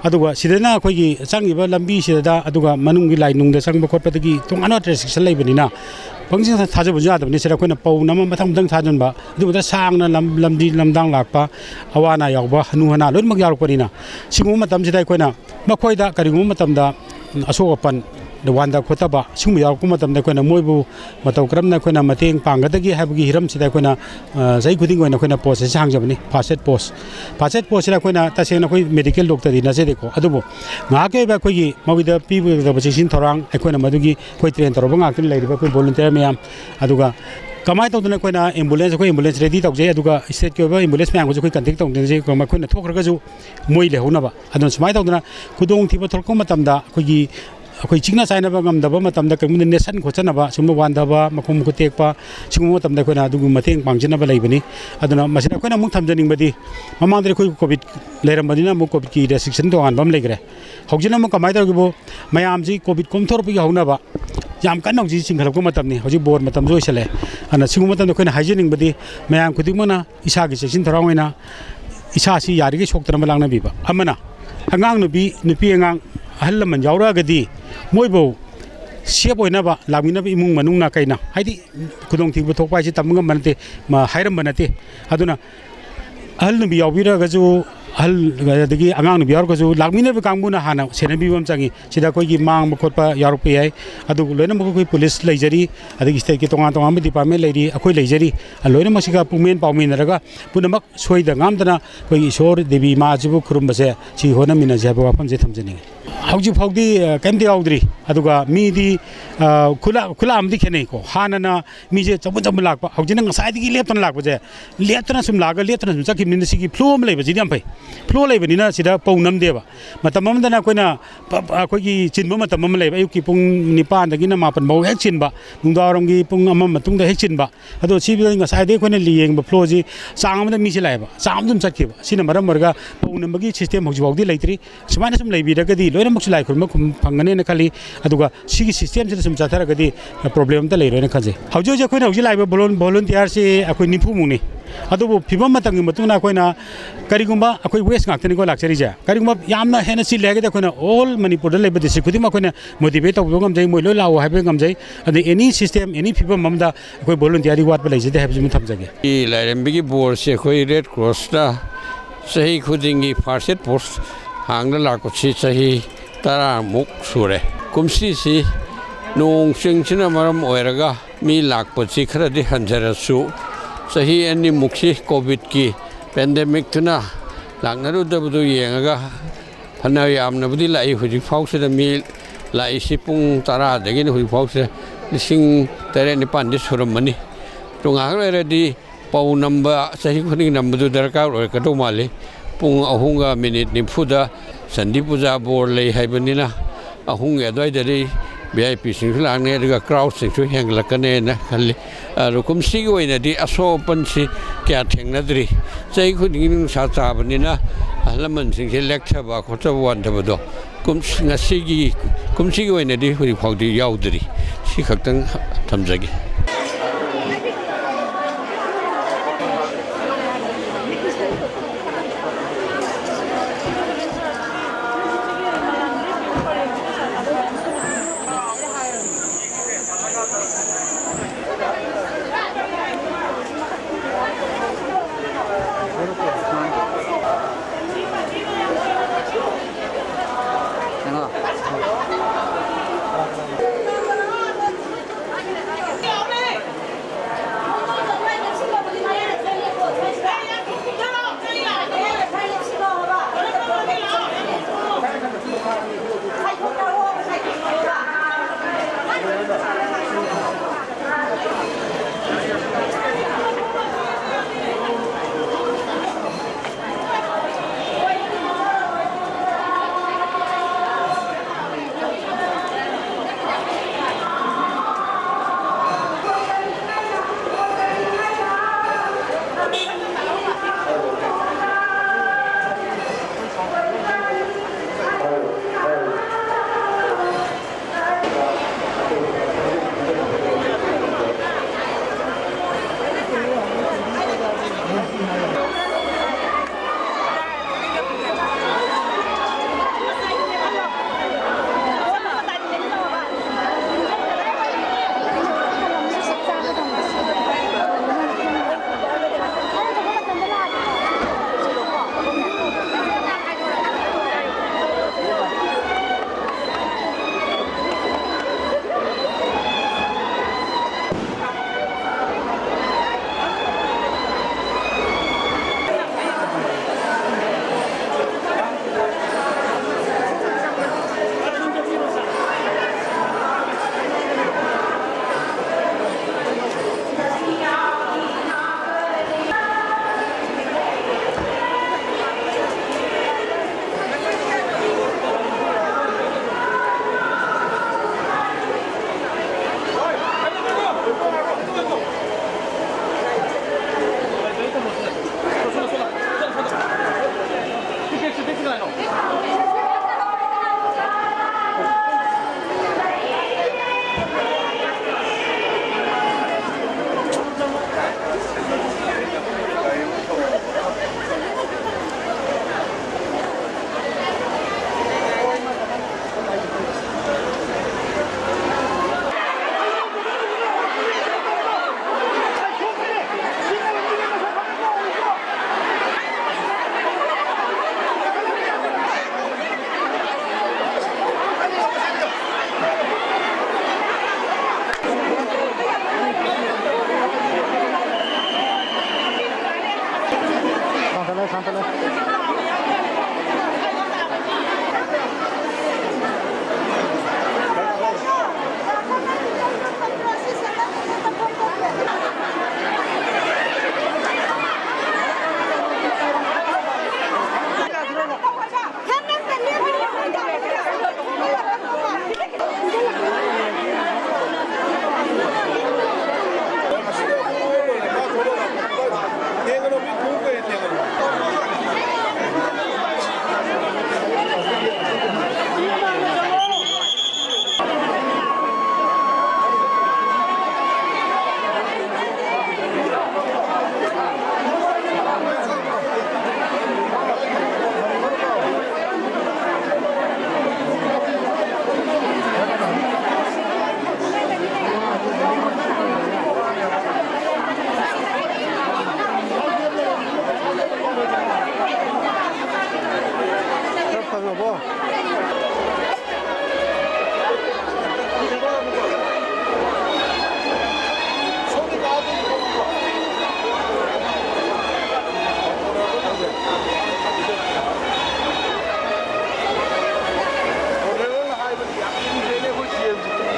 ꯑꯗꯨꯒ ꯁꯤꯗꯅ ꯑꯩꯈꯣꯏꯒꯤ ꯆꯪꯉꯤꯕ ꯂꯝꯕꯤꯁꯤꯗ, ꯑꯗꯨꯒ ꯃꯅꯨꯡꯒꯤ ꯂꯥꯏꯅꯨꯡꯗ ꯆꯪꯕ ꯈꯣꯠꯄꯗꯒꯤ ꯇꯣꯉꯥꯟꯕ restriction ꯂꯩꯕꯅꯤꯅ, ꯄꯪꯊꯥ ꯊꯥꯖꯕꯁꯨ ꯌꯥꯗꯕꯅꯤ꯫ ꯁꯤꯗ ꯑꯩꯈꯣꯏꯅ ꯄꯧꯅ ꯑꯃ ꯃꯊꯪ ꯃꯊꯪ ꯊꯥꯖꯤꯟꯕ, ꯑꯗꯨꯒꯨꯝꯕꯗ ꯁꯥꯡꯅ ꯂꯝ-, ꯂꯝꯗꯤ ꯂꯝꯗꯥꯡ ꯂꯥꯛꯄ, ꯑꯋꯥ ꯑꯅꯥ ꯌꯥꯎꯕ, ꯍꯅꯨ ꯍꯅꯥ ꯂꯣꯏꯅꯃꯛ ꯌꯥꯎꯔꯛꯄꯅꯤꯅ, ꯁꯤꯒꯨꯝꯕ ꯃꯇꯝꯁꯤꯗ ꯑꯩꯈꯣꯏꯅ ꯃꯈꯣꯏꯗ ꯀꯔꯤꯒꯨꯝꯕ ꯃꯇꯝꯗ ꯑꯁꯣꯛ ꯑꯄꯟ, ꯋꯥꯟꯗ ꯈꯣꯠꯇꯕ ꯁꯤꯒꯨꯝꯕ ꯌꯥꯎꯔꯛꯄ ꯃꯇꯝꯗ ꯑꯩꯈꯣꯏꯅ ꯃꯣꯏꯕꯨ ꯃꯇꯧ ꯀꯔꯝꯅ ꯑꯩꯈꯣꯏꯅ ꯃꯇꯦꯡ ꯄꯥꯡꯒꯗꯒꯦ ꯍꯥꯏꯕꯒꯤ ꯍꯤꯔꯝꯁꯤꯗ ꯑꯩꯈꯣꯏꯅ, ꯑ, ꯆꯍꯤ ꯈꯨꯗꯤꯡꯒꯤ ꯑꯣꯏꯅ ꯑꯩꯈꯣꯏꯅ post ꯑꯁꯤ ꯍꯥꯡꯖꯕꯅꯤ, first aid post꯫ First aid post ꯁꯤꯗ ꯑꯩꯈꯣꯏꯅ ꯇꯁꯦꯡꯅ ꯑꯩꯈꯣꯏ medical doctor ꯗꯤ ꯅꯠꯆꯗꯦꯀꯣ, ꯑꯗꯨꯕꯨ ꯉꯥꯏꯍꯥꯛꯀꯤ ꯑꯣꯏꯕ ꯑꯩꯈꯣꯏꯒꯤ ꯃꯈꯣꯏꯗ ꯄꯤꯒꯗꯕ ꯆꯦꯛꯁꯤꯟ ꯊꯧꯔꯥꯡ ꯑꯩꯈꯣꯏꯅ ꯃꯗꯨꯒꯤ ꯑꯩꯈꯣꯏ train ꯇꯧꯔꯕ ꯉꯥꯛꯇꯅꯤ ꯂꯩꯔꯤꯕ ꯑꯩꯈꯣꯏ volunteer ꯃꯌꯥꯝ꯫ ꯑꯗꯨꯒ ꯀꯃꯥꯏꯅ ꯇꯧꯗꯅ ꯑꯩꯈꯣꯏꯅ ambulance, ꯑꯩꯈꯣꯏ ambulance ready ꯇꯧꯖꯩ, ꯑꯗꯨꯒ state ꯀꯤ ꯑꯣꯏꯕ ambulance ꯃꯌꯥꯝꯒꯁꯨ ꯑꯩꯈꯣꯏ contact ꯇꯧꯅꯖꯩ, ꯃꯈꯣꯏꯅ ꯊꯣꯛꯈ꯭ꯔꯒꯁꯨ ꯃꯣꯏ ꯂꯩꯍꯧꯅꯕ꯫ ꯑꯗꯨꯅ ꯁꯨꯃꯥꯏꯅ ꯇꯧꯗꯅ ꯈꯨꯗꯣꯡꯊꯤꯕ ꯊꯣꯛꯂꯛꯄ ꯃꯇꯝꯗ ꯑꯩꯈꯣꯏꯒꯤ, ꯑꯩꯈꯣꯏ ꯆꯤꯛꯅ ꯆꯥꯏꯅꯕ ꯉꯝꯗꯕ ꯃꯇꯝꯗ, ꯀꯔꯤꯒꯨꯝꯕ ꯅꯦꯠꯁꯟ ꯈꯣꯠꯆꯟꯅꯕ, ꯁꯤꯒꯨꯝꯕ ꯋꯥꯟꯊꯕ, ꯃꯈꯣꯡ ꯃꯈꯨꯠ ꯇꯦꯛꯄ, ꯁꯤꯒꯨꯝꯕ ꯃꯇꯝꯗ ꯑꯩꯈꯣꯏꯅ ꯑꯗꯨꯒꯤ ꯃꯇꯦꯡ ꯄꯥꯡꯖꯅꯕ ꯂꯩꯕꯅꯤ꯫ ꯑꯗꯨꯅ ꯃꯁꯤꯗ ꯑꯩꯈꯣꯏꯅ ꯑꯃꯨꯛ ꯊꯝꯖꯅꯤꯡꯕꯗꯤ, ꯃꯃꯥꯡꯗꯗꯤ ꯑꯩꯈꯣꯏ COVID ꯂꯩꯔꯝꯕꯅꯤꯅ ꯑꯃꯨꯛ COVID ꯀꯤ restriction ꯇꯣꯉꯥꯟꯕ ꯑꯃ ꯂꯩꯈ꯭ꯔꯦ꯫ ꯍꯧꯖꯤꯛꯅ ꯑꯃꯨꯛ ꯀꯃꯥꯏꯅ ꯇꯧꯔꯤꯕꯨ, ꯃꯌꯥꯝꯁꯤ COVID ꯀꯣꯝꯊꯣꯔꯛꯄꯒꯤ ꯍꯧꯅꯕ ꯌꯥꯝ ꯀꯟꯅ ꯍꯧꯖꯤꯛ ꯆꯤꯡꯈꯠꯂꯛꯄ ꯃꯇꯝꯅꯤ꯫ ꯍꯧꯖꯤꯛ ꯕꯣꯔ ꯃꯇꯝꯁꯨ ꯑꯣꯏꯁꯜꯂꯛꯑꯦ꯫ ꯑꯗꯨꯅ ꯁꯤꯒꯨꯝꯕ ꯃꯇꯝꯗ ꯑꯩꯈꯣꯏꯅ ꯍꯥꯏꯖꯅꯤꯡꯕꯗꯤ, ꯃꯌꯥꯝ ꯈꯨꯗꯤꯡꯃꯛꯅ ꯏꯁꯥꯒꯤ ꯆꯦꯛꯁꯤꯟ ꯊꯧꯔꯥꯡ ꯑꯣꯏꯅ ꯏꯁꯥꯁꯤ ꯌꯥꯔꯤꯈꯩ ꯁꯣꯛꯇꯅꯕ ꯂꯥꯛꯅꯕꯤꯕ ꯑꯃꯅ, ꯑꯉꯥꯡ ꯅꯨꯄꯤ, ꯅꯨꯄꯤ ꯑꯉꯥꯡ, ꯑꯍꯜ ꯂꯃꯟ ꯌꯥꯎꯔꯛꯑꯒꯗꯤ ꯃꯣꯏꯕꯨ ꯁꯦꯞ ꯑꯣꯏꯅꯕ ꯂꯥꯛꯃꯤꯟꯅꯕ ꯏꯃꯨꯡ ꯃꯅꯨꯡꯅ ꯀꯩꯅ, ꯍꯥꯏꯗꯤ ꯈꯨꯗꯣꯡꯊꯤꯕ ꯊꯣꯛꯄ ꯍꯥꯏꯁꯦ ꯇꯝꯕ ꯉꯝꯕ ꯅꯠꯇꯦ, ꯃ-, ꯍꯥꯏꯔꯝꯕ ꯅꯠꯇꯦ꯫ ꯑꯗꯨꯅ ꯑꯍꯜ ꯅꯨꯄꯤ ꯌꯥꯎꯕꯤꯔꯒꯁꯨ, ꯑꯍꯜ, ꯑꯗꯒꯤ ꯑꯉꯥꯡ ꯅꯨꯄꯤ ꯌꯥꯎꯔꯒꯁꯨ ꯂꯥꯛꯃꯤꯟꯅꯕ ꯀꯥꯡꯕꯨꯅ ꯍꯥꯟꯅ ꯁꯦꯟꯅꯕꯤꯕ ꯑꯃ ꯆꯪꯉꯤ꯫ ꯁꯤꯗ ꯑꯩꯈꯣꯏꯒꯤ ꯃꯥꯡꯕ ꯈꯣꯠꯄ ꯌꯥꯎꯔꯛꯄ ꯌꯥꯏ꯫ ꯑꯗꯨ ꯂꯣꯏꯅꯃꯛ ꯑꯩꯈꯣꯏ ꯄꯨꯂꯤꯁ ꯂꯩꯖꯔꯤ, ꯑꯗꯒꯤ ꯁ꯭ꯇꯦꯠꯀꯤ ꯇꯣꯉꯥꯟ ꯇꯣꯉꯥꯟꯕ ꯗꯤꯄꯥꯔꯠꯃꯦꯟ ꯂꯩꯔꯤ, ꯑꯩꯈꯣꯏ ꯂꯩꯖꯔꯤ꯫ ꯂꯣꯏꯅꯃꯛꯁꯤꯒ ꯄꯨꯛꯃꯦꯟ ꯄꯥꯎꯃꯤꯟꯅꯔꯒ ꯄꯨꯝꯅꯃꯛ ꯁꯣꯏꯗ ꯉꯥꯝꯗꯅ ꯑꯩꯈꯣꯏꯒꯤ ꯏꯁꯣꯔ ꯗꯦꯕꯤ ꯃꯥꯁꯤꯕꯨ ꯈꯨꯔꯨꯝꯕꯁꯦ, ꯁꯤ ꯍꯣꯠꯅꯃꯤꯟꯅꯁꯦ ꯍꯥꯏꯕ ꯋꯥꯐꯝꯁꯦ ꯊꯝꯖꯅꯤꯡꯉꯤ꯫ ꯍꯧꯖꯤꯛ ꯐꯥꯎꯗꯤ, ꯑ, ꯀꯩꯝꯇ ꯌꯥꯎꯗ꯭ꯔꯤ꯫ ꯑꯗꯨꯒ ꯃꯤꯗꯤ, ꯑ, ꯈꯨꯂꯥ-, ꯈꯨꯂꯥ ꯑꯃꯗꯤ ꯈꯦꯠꯅꯩꯀꯣ꯫ ꯍꯥꯟꯅꯅ ꯃꯤꯁꯦ ꯆꯝꯐꯨꯠ ꯆꯝꯐꯨꯠ ꯂꯥꯛꯄ, ꯍꯧꯖꯤꯛꯅ ꯉꯁꯥꯏꯗꯒꯤ ꯂꯦꯞꯇꯅ ꯂꯥꯛꯄꯁꯦ, ꯂꯦꯞꯇꯅ ꯁꯨꯝ ꯂꯥꯛꯑꯒ ꯂꯦꯞꯇꯅ ꯁꯨꯝ ꯆꯠꯈꯤꯕꯅꯤꯅ ꯁꯤꯒꯤ ꯐ꯭ꯂꯣ ꯑꯃ ꯂꯩꯕꯁꯤꯗꯤ ꯌꯥꯝ ꯐꯩ꯫ ꯐ꯭ꯂꯣ ꯂꯩꯕꯅꯤꯅ ꯁꯤꯗ ꯄꯧ ꯅꯝꯗꯦꯕ꯫ ꯃꯇꯝ ꯑꯃꯗꯅ ꯑꯩꯈꯣꯏꯅ ꯄ-, ꯄ-, ꯑꯩꯈꯣꯏꯒꯤ ꯆꯤꯟꯕ ꯃꯇꯝ ꯑꯃ ꯂꯩꯕ, ꯑꯌꯨꯛꯀꯤ ꯄꯨꯡ ꯅꯤꯄꯥꯟꯗꯒꯤꯅ ꯃꯥꯄꯟ ꯐꯥꯎ ꯍꯦꯛ ꯆꯤꯟꯕ, ꯅꯨꯡꯗꯥꯡꯋꯥꯏꯔꯝꯒꯤ ꯄꯨꯡ ꯑꯃ ꯃꯇꯨꯡꯗ ꯍꯦꯛ ꯆꯤꯟꯕ꯫ ꯑꯗꯣ ꯁꯤ ꯉꯁꯥꯏꯗꯒꯤ ꯑꯩꯈꯣꯏꯅ ꯌꯦꯡꯕ ꯐ꯭ꯂꯣꯁꯤ ꯆꯥꯡ ꯑꯃꯗ ꯃꯤꯁꯦ ꯂꯥꯛꯑꯦꯕ, ꯆꯥꯡ ꯑꯃꯗ ꯑꯗꯨꯝ ꯆꯠꯈꯤꯕ꯫ ꯁꯤꯅ ꯃꯔꯝ ꯑꯣꯏꯔꯒ ꯄꯧ ꯅꯝꯕꯒꯤ ꯁꯤꯁꯇꯦꯝ ꯍꯧꯖꯤꯛ ꯐꯥꯎꯗꯤ ꯂꯩꯇ꯭ꯔꯤ꯫ ꯁꯨꯃꯥꯏꯅ ꯁꯨꯝ ꯂꯩꯕꯤꯔꯒꯗꯤ ꯂꯣꯏꯅꯃꯛꯁꯨ ꯂꯥꯏ ꯈꯨꯔꯨꯝꯕ ꯈꯨꯝ-, ꯐꯪꯒꯅꯦꯅ ꯈꯜꯂꯤ꯫ ꯑꯗꯨꯒ ꯁꯤꯒꯤ ꯁꯤꯁꯇꯦꯝꯁꯤꯗ ꯁꯨꯝ ꯆꯠꯊꯔꯒꯗꯤ ꯄ꯭ꯔꯣꯕ꯭ꯂꯦꯝ ꯑꯝꯇ ꯂꯩꯔꯣꯏꯅ ꯈꯟꯖꯩ꯫ ꯍꯧꯖꯤꯛ ꯍꯧꯖꯤꯛ ꯑꯩꯈꯣꯏꯅ ꯍꯧꯖꯤꯛ ꯂꯥꯛꯏꯕ ꯚꯣꯂꯨꯟ-, ꯚꯣꯂꯨꯟꯇꯤꯌꯥꯔꯁꯤ ꯑꯩꯈꯣꯏ ꯅꯤꯐꯨꯃꯨꯛꯅꯤ꯫ ꯑꯗꯨꯕꯨ ꯐꯤꯕꯝ ꯃꯇꯝꯒꯤ ꯃꯇꯨꯡ ꯏꯟꯅ ꯑꯩꯈꯣꯏꯅ ꯀꯔꯤꯒꯨꯝꯕ ꯑꯩꯈꯣꯏ ꯋꯦꯁ ꯉꯥꯛꯇꯅꯤꯀꯣ ꯂꯥꯛꯆꯔꯤꯁꯦ꯫ ꯀꯔꯤꯒꯨꯝꯕ ꯌꯥꯝꯅ ꯍꯦꯟꯅ ꯆꯤꯜꯂꯦ ꯍꯥꯏꯔꯒꯗꯤ ꯑꯩꯈꯣꯏꯅ ꯑꯣꯜ ꯃꯅꯤꯄꯨꯔꯗ ꯂꯩꯕ ꯗꯤꯁꯇ꯭ꯔꯤꯛ ꯈꯨꯗꯤꯡꯃꯛ ꯑꯩꯈꯣꯏꯅ ꯃꯣꯇꯤꯚꯦꯠ ꯇꯧꯕꯤꯕ ꯉꯝꯖꯩ, ꯃꯣꯏ ꯂꯣꯏ ꯂꯥꯛꯑꯣ ꯍꯥꯏꯕ ꯉꯝꯖꯩ꯫ ꯑꯗꯩ ꯑꯦꯅꯤ ꯁꯤꯁꯇꯦꯝ, ꯑꯦꯅꯤ ꯐꯤꯕꯝ ꯑꯃꯗ ꯑꯩꯈꯣꯏ ꯚꯣꯂꯨꯟꯇꯤꯌꯥꯔꯗꯤ ꯋꯥꯠꯄ ꯂꯩꯖꯗꯦ ꯍꯥꯏꯕꯁꯤꯃ ꯊꯝꯖꯒꯦ꯫ ꯁꯤ ꯂꯥꯏꯔꯦꯝꯕꯤꯒꯤ ꯕꯣꯔꯁꯦ ꯑꯩꯈꯣꯏ ꯔꯦꯗ ꯀ꯭ꯔꯣꯁꯅ ꯆꯍꯤ ꯈꯨꯗꯤꯡꯒꯤ ꯐꯥꯔꯁ ꯑꯦꯗ ꯄꯣꯁ ꯍꯥꯡꯅ ꯂꯥꯛꯄꯁꯤ ꯆꯍꯤ ꯇꯔꯥꯃꯨꯛ ꯁꯨꯔꯦ꯫ ꯀꯨꯝꯁꯤꯁꯤ ꯅꯣꯡ ꯆꯤꯡꯁꯤꯅ ꯃꯔꯝ ꯑꯣꯏꯔꯒ ꯃꯤ ꯂꯥꯛꯄꯁꯤ ꯈꯔꯗꯤ ꯍꯟꯊꯔꯁꯨ, ꯆꯍꯤ ꯑꯅꯤꯃꯨꯛꯁꯤ ꯀꯣꯚꯤꯗꯀꯤ ꯄꯦꯟꯗꯦꯃꯤꯛꯇꯨꯅ ꯂꯥꯛꯅꯔꯨꯗꯕꯗꯨ ꯌꯦꯡꯉꯒ ꯐꯅ ꯌꯥꯝꯅꯕꯨꯗꯤ ꯂꯥꯛꯏ꯫ ꯍꯧꯖꯤꯛ ꯐꯥꯎꯁꯤꯗ ꯃꯤ ꯂꯥꯛꯏꯁꯤ ꯄꯨꯡ ꯇꯔꯥꯗꯒꯤꯅ ꯍꯧꯖꯤꯛ ꯐꯥꯎꯁꯤꯗ ꯂꯤꯁꯤꯡ ꯇꯔꯦꯠ ꯅꯤꯄꯥꯟꯗꯤ ꯁꯨꯔꯝꯃꯅꯤ꯫ ꯑꯗꯨ ꯉꯥꯏꯍꯥꯛ ꯂꯩꯔꯗꯤ ꯄꯧ ꯅꯝꯕ, ꯆꯍꯤ ꯈꯨꯗꯤꯡꯒꯤ ꯅꯝꯕꯗꯨ ꯗꯔꯀꯥꯔ ꯑꯣꯏꯔꯛꯀꯗꯧ ꯃꯥꯜꯂꯤ꯫ ꯄꯨꯡ ꯑꯍꯨꯝꯒ ꯃꯤꯅꯤꯠ ꯅꯤꯐꯨꯗ ꯆꯥꯟꯗꯤ ꯄꯨꯖꯥ ꯕꯣꯔ ꯂꯩ ꯍꯥꯏꯕꯅꯤꯅ, ꯑꯍꯨꯝꯒꯤ ꯑꯗꯨꯋꯥꯏꯗꯗꯤ ꯚꯤ ꯑꯥꯏ ꯄꯤꯁꯤꯡꯁꯨ ꯂꯥꯛꯅꯤ, ꯑꯗꯨꯒ ꯀ꯭ꯔꯥꯎꯗꯁꯤꯡꯁꯨ ꯍꯦꯟꯒꯠꯂꯛꯀꯅꯦꯅ ꯈꯜꯂꯤ꯫ ꯑꯗꯣ ꯀꯨꯝꯁꯤꯒꯤ ꯑꯣꯏꯅꯗꯤ ꯑꯁꯣꯛ ꯑꯄꯟꯁꯤ ꯀꯌꯥ ꯊꯦꯡꯅꯗ꯭ꯔꯤ꯫ ꯆꯍꯤ ꯈꯨꯗꯤꯡꯒꯤ ꯅꯨꯡꯁꯥ ꯆꯥꯕꯅꯤꯅ ꯑꯍꯜ ꯂꯃꯟꯁꯤꯡꯁꯦ ꯂꯦꯛꯊꯕ ꯈꯣꯠꯊꯕ ꯋꯥꯟꯊꯕꯗꯣ ꯀꯨꯝꯁ-, ꯉꯁꯤꯒꯤ, ꯀꯨꯝꯁꯤꯒꯤ ꯑꯣꯏꯅꯗꯤ ꯍꯧꯖꯤꯛ ꯐꯥꯎꯗꯤ ꯌꯥꯎꯗ꯭ꯔꯤ꯫ ꯁꯤ ꯈꯛꯇꯪ ꯊꯝꯖꯒꯦ꯫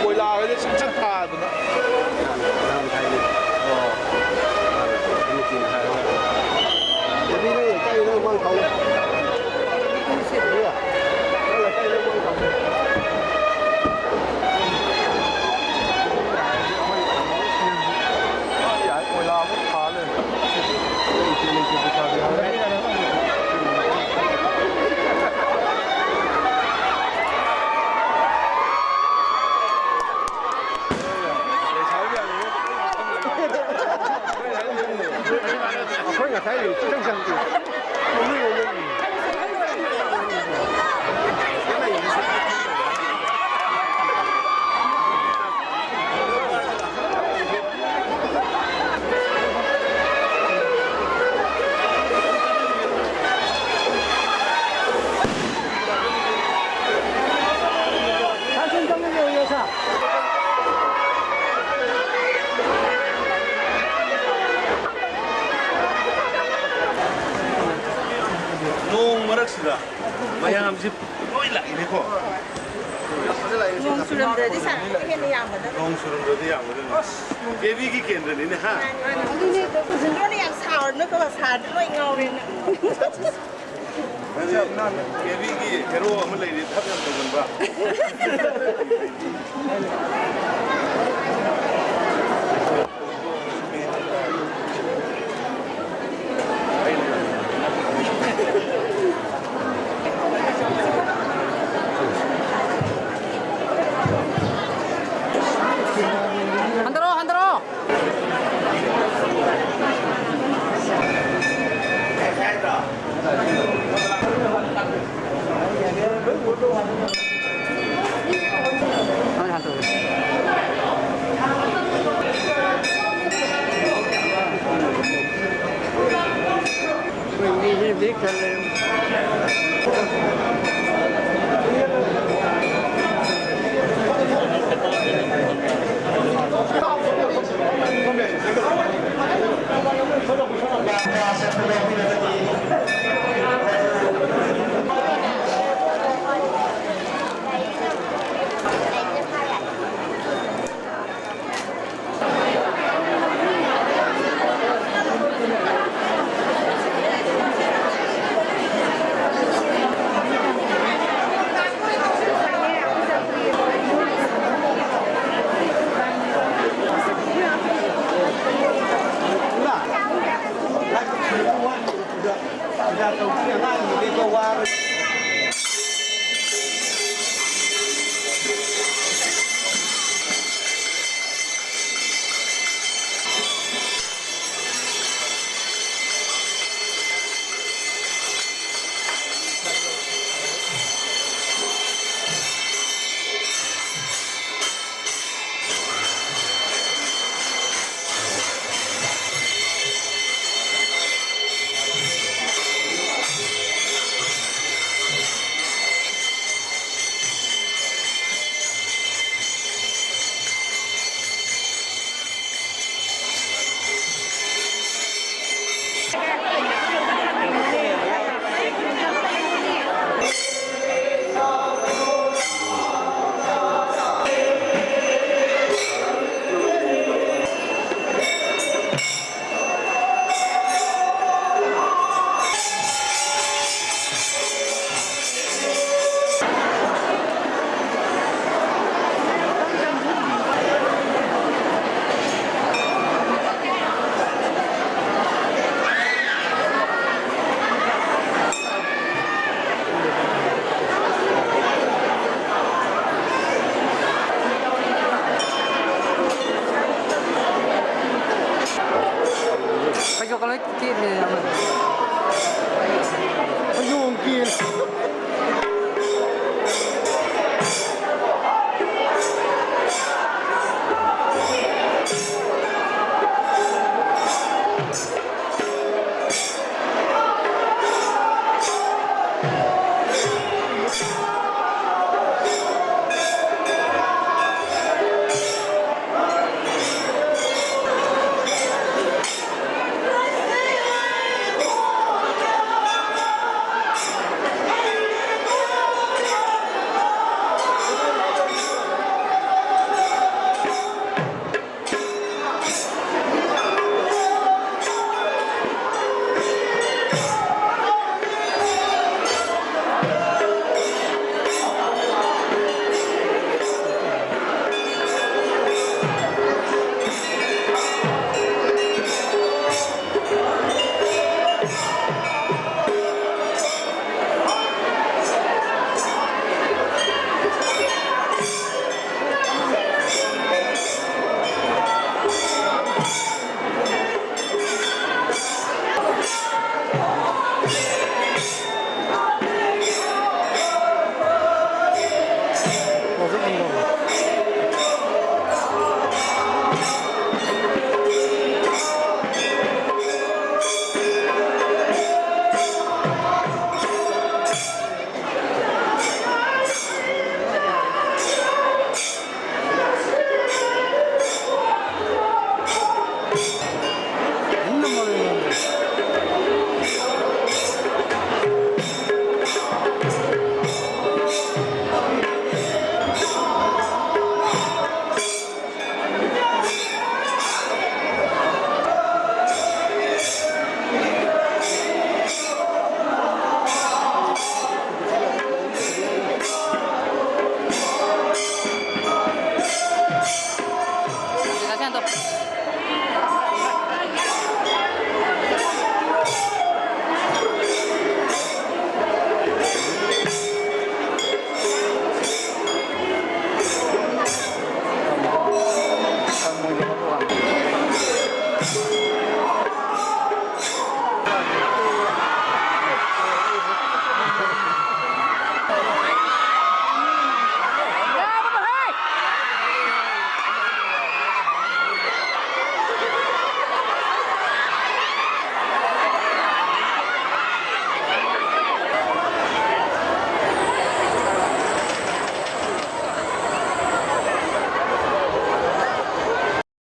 ꯀꯣꯏꯂꯥ ꯍꯥꯏꯗꯤ ꯁꯠ ꯁꯠ ꯊꯥꯗꯅ꯫ ꯑꯩꯈꯣꯏ ꯉꯁꯥꯏ ꯈꯤꯇꯪ ꯆꯪꯗꯦ꯫ ꯅꯣꯡ ꯃꯔꯛꯁꯤꯗ ꯃꯌꯥꯝꯁꯤ ꯂꯣꯏ ꯂꯥꯛꯏꯅꯦꯀꯣ꯫ ꯅꯣꯡ ꯆꯨꯔꯝꯗ꯭ꯔꯗꯤ ꯁꯥꯟꯅꯕ ꯍꯦꯟꯅ ꯌꯥꯝꯒꯗꯕ꯫ ꯅꯣꯡ ꯆꯨꯔꯝꯗ꯭ꯔꯗꯤ ꯌꯥꯝꯒꯗꯕꯅꯤ꯫ ꯑꯁ, ꯀꯦꯕꯤꯒꯤ ꯀꯦꯟꯗ꯭ꯔꯅꯤꯅꯦ, ꯍꯥ? ꯃꯥꯅꯤ, ꯃꯥꯅꯤ꯫ ꯁꯤꯡꯗꯣꯅ ꯌꯥꯝ ꯁꯥꯎꯔꯅꯨꯀꯣ, ꯁꯥꯔꯗꯤ ꯂꯣꯏ ꯉꯥꯎꯔꯦꯅ꯫ ꯀꯦꯕꯤꯒꯤ ꯍꯦꯔꯣ ꯑꯃ ꯂꯩꯔꯤ, ꯊꯕꯛ ꯌꯥꯝ ꯇꯧꯒꯟꯕ꯫ ꯍꯟꯊꯔꯛꯑꯣ, ꯍꯟꯊꯔꯛꯑꯣ꯫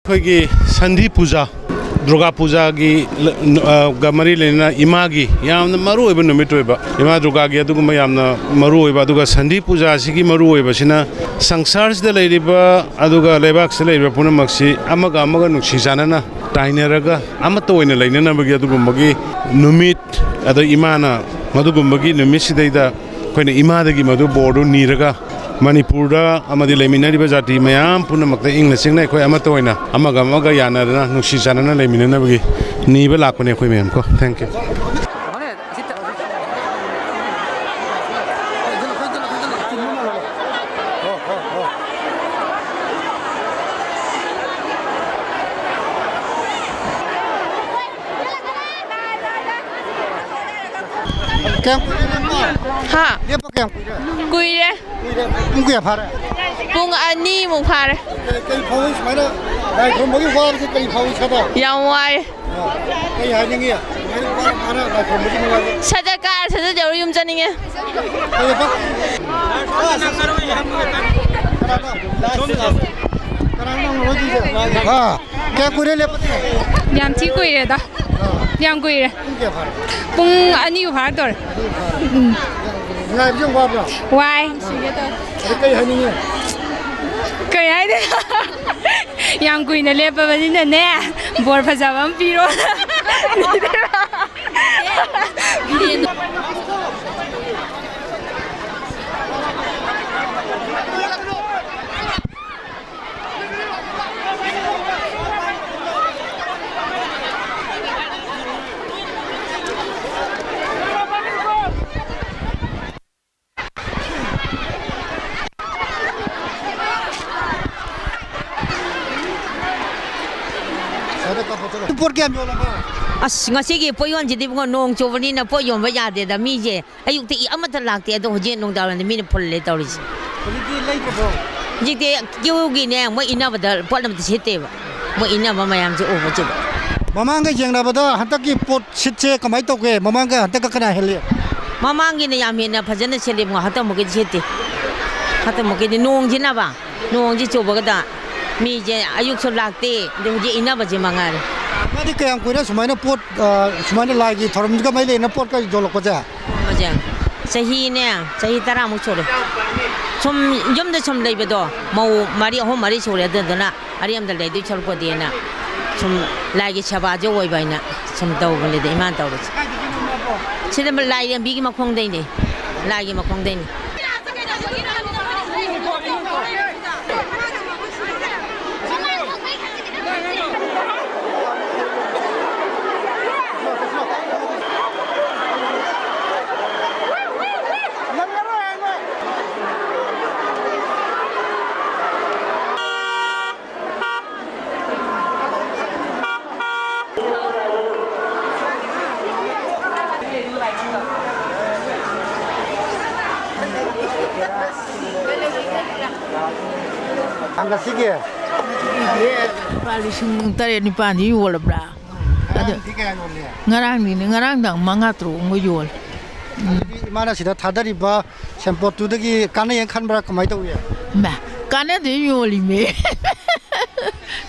ꯑꯩꯈꯣꯏꯒꯤ ꯁꯟꯙꯤ ꯄꯨꯖꯥ, ꯗꯨꯔꯒꯥ ꯄꯨꯖꯥꯒꯤ ꯂ-, ꯑ, ꯒ ꯃꯔꯤ ꯂꯩꯅꯅ ꯏꯃꯥꯒꯤ ꯌꯥꯝꯅ ꯃꯔꯨꯑꯣꯏꯕ ꯅꯨꯃꯤꯠ ꯑꯣꯏꯕ, ꯏꯃꯥ ꯗꯨꯔꯒꯥꯒꯤ ꯑꯗꯨꯒꯨꯝꯕ ꯌꯥꯝꯅ ꯃꯔꯨꯑꯣꯏꯕ, ꯑꯗꯨꯒ ꯁꯟꯙꯤ ꯄꯨꯖꯥ ꯑꯁꯤꯒꯤ ꯃꯔꯨꯑꯣꯏꯕꯁꯤꯅ ꯁꯪꯁꯥꯔꯁꯤꯗ ꯂꯩꯔꯤꯕ ꯑꯗꯨꯒ ꯂꯩꯕꯥꯛꯁꯤꯗ ꯂꯩꯔꯤꯕ ꯄꯨꯝꯅꯃꯛꯁꯤ ꯑꯃꯒ ꯑꯃꯒ ꯅꯨꯡꯁꯤ ꯆꯥꯟꯅꯅ ꯇꯥꯏꯅꯔꯒ ꯑꯃꯠꯇ ꯑꯣꯏꯅ ꯂꯩꯅꯅꯕꯒꯤ ꯑꯗꯨꯒꯨꯝꯕꯒꯤ ꯅꯨꯃꯤꯠ, ꯑꯗ ꯏꯃꯥꯅ ꯃꯗꯨꯒꯨꯝꯕꯒꯤ ꯅꯨꯃꯤꯠꯁꯤꯗꯩꯗ ꯑꯩꯈꯣꯏꯅ ꯏꯃꯥꯗꯒꯤ ꯃꯗꯨ ꯕꯣꯔꯗꯨ ꯅꯤꯔꯒ ꯃꯅꯤꯄꯨꯔꯗ ꯑꯃꯗꯤ ꯂꯩꯃꯤꯟꯅꯔꯤꯕ ꯖꯥꯇꯤ ꯃꯌꯥꯝ ꯄꯨꯝꯅꯃꯛꯇ ꯏꯪꯅ ꯆꯤꯛꯅ ꯑꯩꯈꯣꯏ ꯑꯃꯠꯇ ꯑꯣꯏꯅ ꯑꯃꯒ ꯑꯃꯒ ꯌꯥꯅꯗꯅ ꯅꯨꯡꯁꯤ ꯆꯥꯟꯅꯅ ꯂꯩꯃꯤꯟꯅꯅꯕꯒꯤ ꯅꯤꯕ ꯂꯥꯛꯄꯅꯦ ꯑꯩꯈꯣꯏ ꯃꯌꯥꯝ ꯀꯣ꯫ Thank you꯫ ꯀꯌꯥꯝ ꯀꯨꯏꯔꯦ ꯂꯦꯞꯄ? ꯍꯥ? ꯂꯦꯞꯄ ꯀꯌꯥꯝ ꯀꯨꯏꯔꯦ? ꯀꯨꯏꯔꯦ꯫ ꯀꯨꯏꯔꯦ꯫ ꯄꯨꯡ ꯀꯌꯥ ꯐꯥꯔꯦ? ꯄꯨꯡ ꯑꯅꯤꯃꯨꯛ ꯐꯥꯔꯦ꯫ ꯀꯔꯤ, ꯀꯔꯤ ꯐꯥꯎꯏ ꯁꯨꯃꯥꯏꯅ ꯂꯥꯏ ꯈꯨꯔꯨꯝꯕꯒꯤ ꯋꯥꯕꯁꯦ ꯀꯔꯤ ꯐꯥꯎꯏ ꯏꯁꯥꯗ? ꯌꯥꯝ ꯋꯥꯏ꯫ ꯑ, ꯀꯔꯤ ꯍꯥꯏꯅꯤꯡꯉꯤ? ꯁꯨꯃꯥꯏꯅ ꯋꯥꯅ ꯋꯥꯅ ꯂꯥꯏ ꯈꯨꯔꯨꯝꯕꯁꯤ ꯅꯨꯡꯉꯥꯏꯕ꯭ꯔꯣ? ꯁꯠ ꯁꯠ ꯀꯥꯔ ꯁꯠ ꯁꯠ ꯌꯧꯔ ꯌꯨꯝ ꯆꯠꯅꯤꯡꯉꯦ꯫ ꯀꯔꯤꯕ? ꯀꯅꯥꯅꯣ? ꯀꯅꯥꯅꯣ ꯅꯪ ꯂꯧꯗꯣꯏꯁꯦ? ꯑ, ꯀꯌꯥꯝ ꯀꯨꯏꯔꯦ ꯂꯦꯞꯄꯗꯤ? ꯌꯥꯝ ꯊꯤ ꯀꯨꯏꯔꯦꯗ꯫ ꯌꯥꯝ ꯀꯨꯏꯔꯦ꯫ ꯄꯨꯡ ꯀꯌꯥ ꯐꯥꯔꯦ? ꯄꯨꯡ ꯑꯅꯤꯕꯨ ꯐꯥꯔꯛꯇꯧꯔꯦ꯫ ꯎꯝ꯫ ꯉꯥꯏꯕꯁꯦ ꯌꯥꯝ ꯋꯥꯕ꯭ꯔꯣ? ꯋꯥꯏ꯫ ꯑꯗꯨ ꯀꯩ ꯍꯥꯏꯅꯤꯡꯉꯤ? ꯀꯩ ꯍꯥꯏꯗꯣꯏꯅꯣ? ꯌꯥꯝ ꯀꯨꯏꯅ ꯂꯦꯞꯄꯕꯅꯤꯅꯅꯦ, ꯕꯣꯔ ꯐꯖꯕ ꯑꯃ ꯄꯤꯔꯣ꯫ ꯄꯣꯠ ꯀꯌꯥꯝ ꯌꯣꯜꯂꯕ? ꯑꯁ, ꯉꯁꯤꯒꯤ ꯄꯣꯠ ꯌꯣꯟꯁꯤꯗꯤ ꯏꯕꯨꯡꯉꯣ, ꯅꯣꯡ ꯆꯨꯕꯅꯤꯅ ꯄꯣꯠ ꯌꯣꯟꯕ ꯌꯥꯗꯦꯗ꯫ ꯃꯤꯁꯦ ꯑꯌꯨꯛꯇ ꯏ ꯑꯃꯠꯇ ꯂꯥꯛꯇꯦ, ꯑꯗꯣ ꯍꯧꯖꯤꯛ ꯅꯨꯡꯗꯥꯡꯋꯥꯏꯔꯝꯗ ꯃꯤꯅ ꯐꯨꯜꯂꯦ ꯇꯧꯔꯤꯁꯦ꯫ ꯍꯧꯖꯤꯛꯇꯤ ꯂꯩꯇ꯭ꯔꯕꯣ? ꯍꯧꯖꯤꯛꯇꯤ ꯀ꯭ꯌꯨꯒꯤꯅꯦ, ꯃꯣꯏ ꯏꯟꯅꯕꯗ ꯄꯣꯠ ꯑꯝꯇ ꯁꯤꯠꯇꯦꯕ, ꯃꯣꯏ ꯏꯟꯅꯕ ꯃꯌꯥꯝꯁꯦ ꯎꯕꯁꯤꯗ꯫ ꯃꯃꯥꯡꯒ ꯌꯦꯡꯅꯕꯗ ꯍꯟꯗꯛꯀꯤ ꯄꯣꯠ ꯁꯤꯠꯁꯦ ꯀꯃꯥꯏꯅ ꯇꯧꯒꯦ? ꯃꯃꯥꯡꯒ ꯍꯟꯗꯛꯀ ꯀꯅꯥ ꯍꯦꯜꯂꯤ? ꯃꯃꯥꯡꯒꯤꯅ ꯌꯥꯝ ꯍꯦꯟꯅ ꯐꯖꯅ ꯁꯤꯠꯂꯦ, ꯍꯟꯗꯛꯃꯨꯛꯀꯤꯗꯤ ꯁꯤꯠꯇꯦ꯫ ꯍꯟꯗꯛꯃꯨꯛꯀꯤꯗꯤ ꯅꯣꯡꯁꯤꯅꯕ, ꯅꯣꯡꯁꯤ ꯆꯨꯕꯒꯗ ꯃꯤꯁꯦ ꯑꯌꯨꯛꯁꯨ ꯂꯥꯛꯇꯦ, ꯑꯗꯩ ꯍꯧꯖꯤꯛ ꯏꯟꯅꯕꯁꯦ ꯃꯉꯥꯏꯔꯦ꯫ ꯃꯥꯗꯤ ꯀꯌꯥꯝ ꯀꯨꯏꯔꯦ ꯁꯨꯃꯥꯏꯅ ꯄꯣꯠ, ꯑ, ꯁꯨꯃꯥꯏꯅ ꯂꯥꯏꯒꯤ ꯊꯧꯔꯝꯁꯤꯒ ꯃꯔꯤ ꯂꯩꯅ ꯄꯣꯠꯀ ꯌꯣꯜꯂꯛꯄꯁꯦ? ꯁꯦ, ꯆꯍꯤꯅꯦ, ꯆꯍꯤ ꯇꯔꯥꯃꯨꯛ ꯁꯨꯔꯦ꯫ ꯁꯨꯝ ꯌꯨꯝꯗ ꯁꯨꯝ ꯂꯩꯕꯗꯣ, ꯃꯧ ꯃꯔꯤ, ꯑꯍꯨꯝ ꯃꯔꯤ ꯁꯨꯔꯦ, ꯑꯗꯨꯗꯨꯅ ꯑꯔꯦꯝꯕꯗ ꯂꯩꯗꯣꯏ ꯁꯔꯨꯛꯄꯨꯗꯤꯅ ꯁꯨꯝ ꯂꯥꯏꯒꯤ ꯁꯦꯕꯥꯁꯦ ꯑꯣꯏꯕ ꯍꯥꯏꯅ ꯁꯨꯝ ꯇꯧꯕꯅꯤꯗ ꯏꯃꯥꯅ ꯇꯧꯔꯤꯁꯦ꯫ ꯁꯤꯗ ꯂꯥꯏꯔꯦꯝꯕꯤꯒꯤ ꯃꯈꯣꯡꯗꯩꯅꯦ, ꯂꯥꯏꯒꯤ ꯃꯈꯣꯡꯗꯩꯅꯦ꯫ ꯉꯁꯤꯒꯤ ꯂꯨꯄꯥ ꯂꯤꯁꯤꯡ ꯇꯔꯦꯠ ꯅꯤꯄꯥꯜꯗꯤ ꯌꯣꯜꯂꯕ꯭ꯔꯥ? ꯑꯗꯨ ꯉꯔꯥꯡꯗꯤ ꯀꯌꯥ ꯌꯣꯜꯂꯤ? ꯉꯔꯥꯡꯗꯤꯅꯦ, ꯉꯔꯥꯡꯗꯪ ꯃꯉꯥ ꯇꯔꯨꯛ ꯑꯃ ꯌꯣꯜꯂꯦ꯫ ꯎꯝ꯫ ꯑꯗꯨꯗꯤ ꯏꯃꯥꯅ ꯁꯤꯗ ꯊꯥꯗꯔꯤꯕ ꯁꯦꯟꯄꯣꯠꯇꯨꯗꯒꯤ ꯀꯥꯟꯅꯩꯌꯦꯅ ꯈꯟꯕ꯭ꯔꯥ, ꯀꯃꯥꯏꯅ ꯇꯧꯏ? ꯃꯥ, ꯀꯥꯟꯅꯗꯦ, ꯌꯣꯜꯂꯤꯃꯦ꯫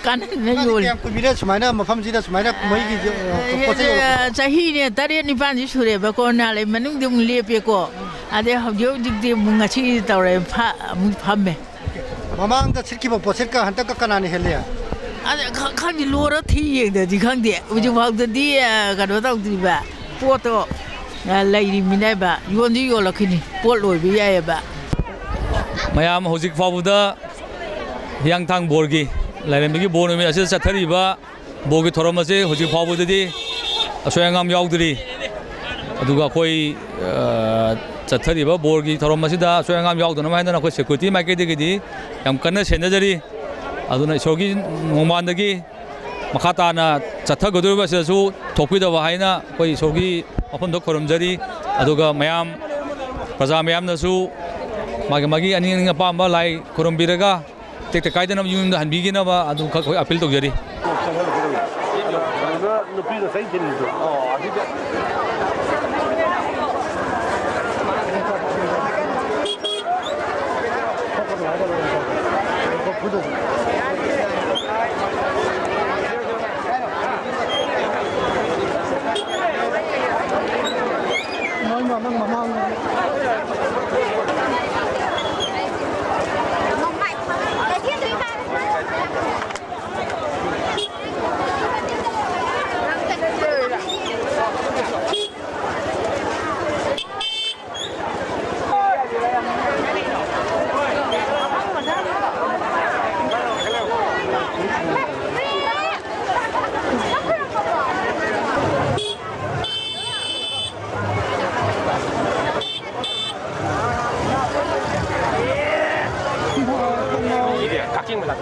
ꯀꯥꯟꯅꯗꯅ ꯏꯃꯥꯗꯤ ꯌꯣꯜꯂꯤ꯫ ꯀꯌꯥꯝ ꯀꯨꯏꯕꯤꯔꯦ ꯁꯨꯃꯥꯏꯅ ꯃꯐꯝꯁꯤꯗ ꯁꯨꯃꯥꯏꯅ ꯀꯨꯝꯍꯩꯒꯤ, ꯑ, ꯄꯣꯠ ꯆꯩ ꯌꯣꯜꯂꯛꯄꯗꯣ? ꯆꯍꯤꯅꯦ ꯇꯔꯦꯠ ꯅꯤꯄꯥꯜꯗꯤ ꯁꯨꯔꯦꯕꯀꯣ, ꯅꯍꯥꯟꯂꯩ ꯃꯅꯨꯡꯗ ꯑꯃꯨꯛ ꯂꯦꯞꯄꯦꯀꯣ꯫ ꯑꯗꯩ ꯍꯧꯖꯤꯛ ꯍꯧꯖꯤꯛꯇꯤ ꯑꯃꯨꯛ ꯉꯁꯤ ꯇꯧꯔꯦ, ꯐ-, ꯑꯃꯨꯛ ꯐꯝꯃꯦ꯫ ꯃꯃꯥꯡꯗ ꯁꯤꯠꯈꯤꯕ ꯄꯣꯠꯁꯤꯠꯀ ꯍꯟꯗꯛꯀ ꯀꯅꯥꯅ ꯍꯦꯜꯂꯤ? ꯑꯗ ꯈ-, ꯈꯪꯗꯦ, ꯂꯣꯏꯔ ꯊꯤ ꯌꯦꯡꯗ꯭ꯔꯗꯤ ꯈꯪꯗꯦ꯫ ꯍꯧꯖꯤꯛ ꯐꯥꯎꯗꯗꯤ, ꯑ, ꯀꯩꯅꯣ ꯇꯧꯗ꯭ꯔꯤꯕ ꯄꯣꯠꯇꯣ, ꯑ, ꯂꯩꯔꯤꯃꯤꯅꯦꯕ, ꯌꯣꯟꯗꯤ ꯌꯣꯜꯂꯛꯈꯤꯅꯤ, ꯄꯣꯠ ꯂꯣꯏꯕ ꯌꯥꯏꯑꯕ꯫ ꯃꯌꯥꯝ ꯍꯧꯖꯤꯛ ꯐꯥꯎꯕꯗ ꯍꯤꯌꯥꯡꯊꯥꯡ ꯕꯣꯔꯒꯤ ꯂꯥꯏꯔꯦꯝꯕꯤꯒꯤ ꯕꯣꯔ ꯅꯨꯃꯤꯠ ꯑꯁꯤꯗ ꯆꯠꯊꯔꯤꯕ ꯕꯣꯔꯒꯤ ꯊꯧꯔꯝ ꯑꯁꯤ ꯍꯧꯖꯤꯛ ꯐꯥꯎꯕꯗꯗꯤ ꯑꯁꯣꯏ ꯑꯉꯥꯝ ꯌꯥꯎꯗ꯭ꯔꯤ꯫ ꯑꯗꯨꯒ ꯑꯩꯈꯣꯏ, ꯑ, ꯆꯠꯊꯔꯤꯕ ꯕꯣꯔꯒꯤ ꯊꯧꯔꯝ ꯑꯁꯤꯗ ꯑꯁꯣꯏ ꯑꯉꯥꯝ ꯌꯥꯎꯗꯅꯕ ꯍꯥꯏꯗꯅ ꯑꯩꯈꯣꯏ ꯁꯦꯀ꯭ꯌꯨꯔꯤꯇꯤ ꯃꯥꯏꯀꯩꯗꯒꯤꯗꯤ ꯌꯥꯝ ꯀꯟꯅ ꯁꯦꯟꯅꯖꯔꯤ꯫ ꯑꯗꯨꯅ ꯏꯁꯣꯔꯒꯤ ꯅꯣꯡꯕꯥꯟꯗꯒꯤ ꯃꯈꯥ ꯇꯥꯅ ꯆꯠꯊꯒꯗꯧꯔꯤꯕ ꯑꯁꯤꯗꯁꯨ ꯊꯣꯛꯄꯤꯗꯕ ꯍꯥꯏꯅ ꯑꯩꯈꯣꯏ ꯏꯁꯣꯔꯒꯤ ꯃꯐꯝꯗ ꯈꯨꯔꯨꯝꯖꯔꯤ꯫ ꯑꯗꯨꯒ ꯃꯌꯥꯝ, ꯄ꯭ꯔꯖꯥ ꯃꯌꯥꯝꯅꯁꯨ ꯃꯥꯒꯤ, ꯃꯥꯒꯤ ꯑꯅꯤꯡ ꯑꯅꯤꯡ ꯑꯄꯥꯝꯕ ꯂꯥꯏ ꯈꯨꯔꯨꯝꯕꯤꯔꯒ ꯇꯦꯛꯇ ꯀꯥꯏꯗꯅꯕ ꯌꯨꯝꯗ ꯍꯟꯕꯤꯈꯤꯅꯕ ꯑꯗꯨꯝꯈꯛ ꯑꯩꯈꯣꯏ ꯑꯄꯤꯜ ꯇꯧꯖꯔꯤ꯫ ꯑꯗꯨꯗ ꯅꯨꯄꯤꯗꯣ ꯆꯍꯤ ꯊꯤꯜꯂꯤꯗꯣ꯫ ꯑꯣ, ꯑꯗꯨꯗꯤ꯫ ꯀꯛꯆꯤꯡ ꯃꯆꯥ꯫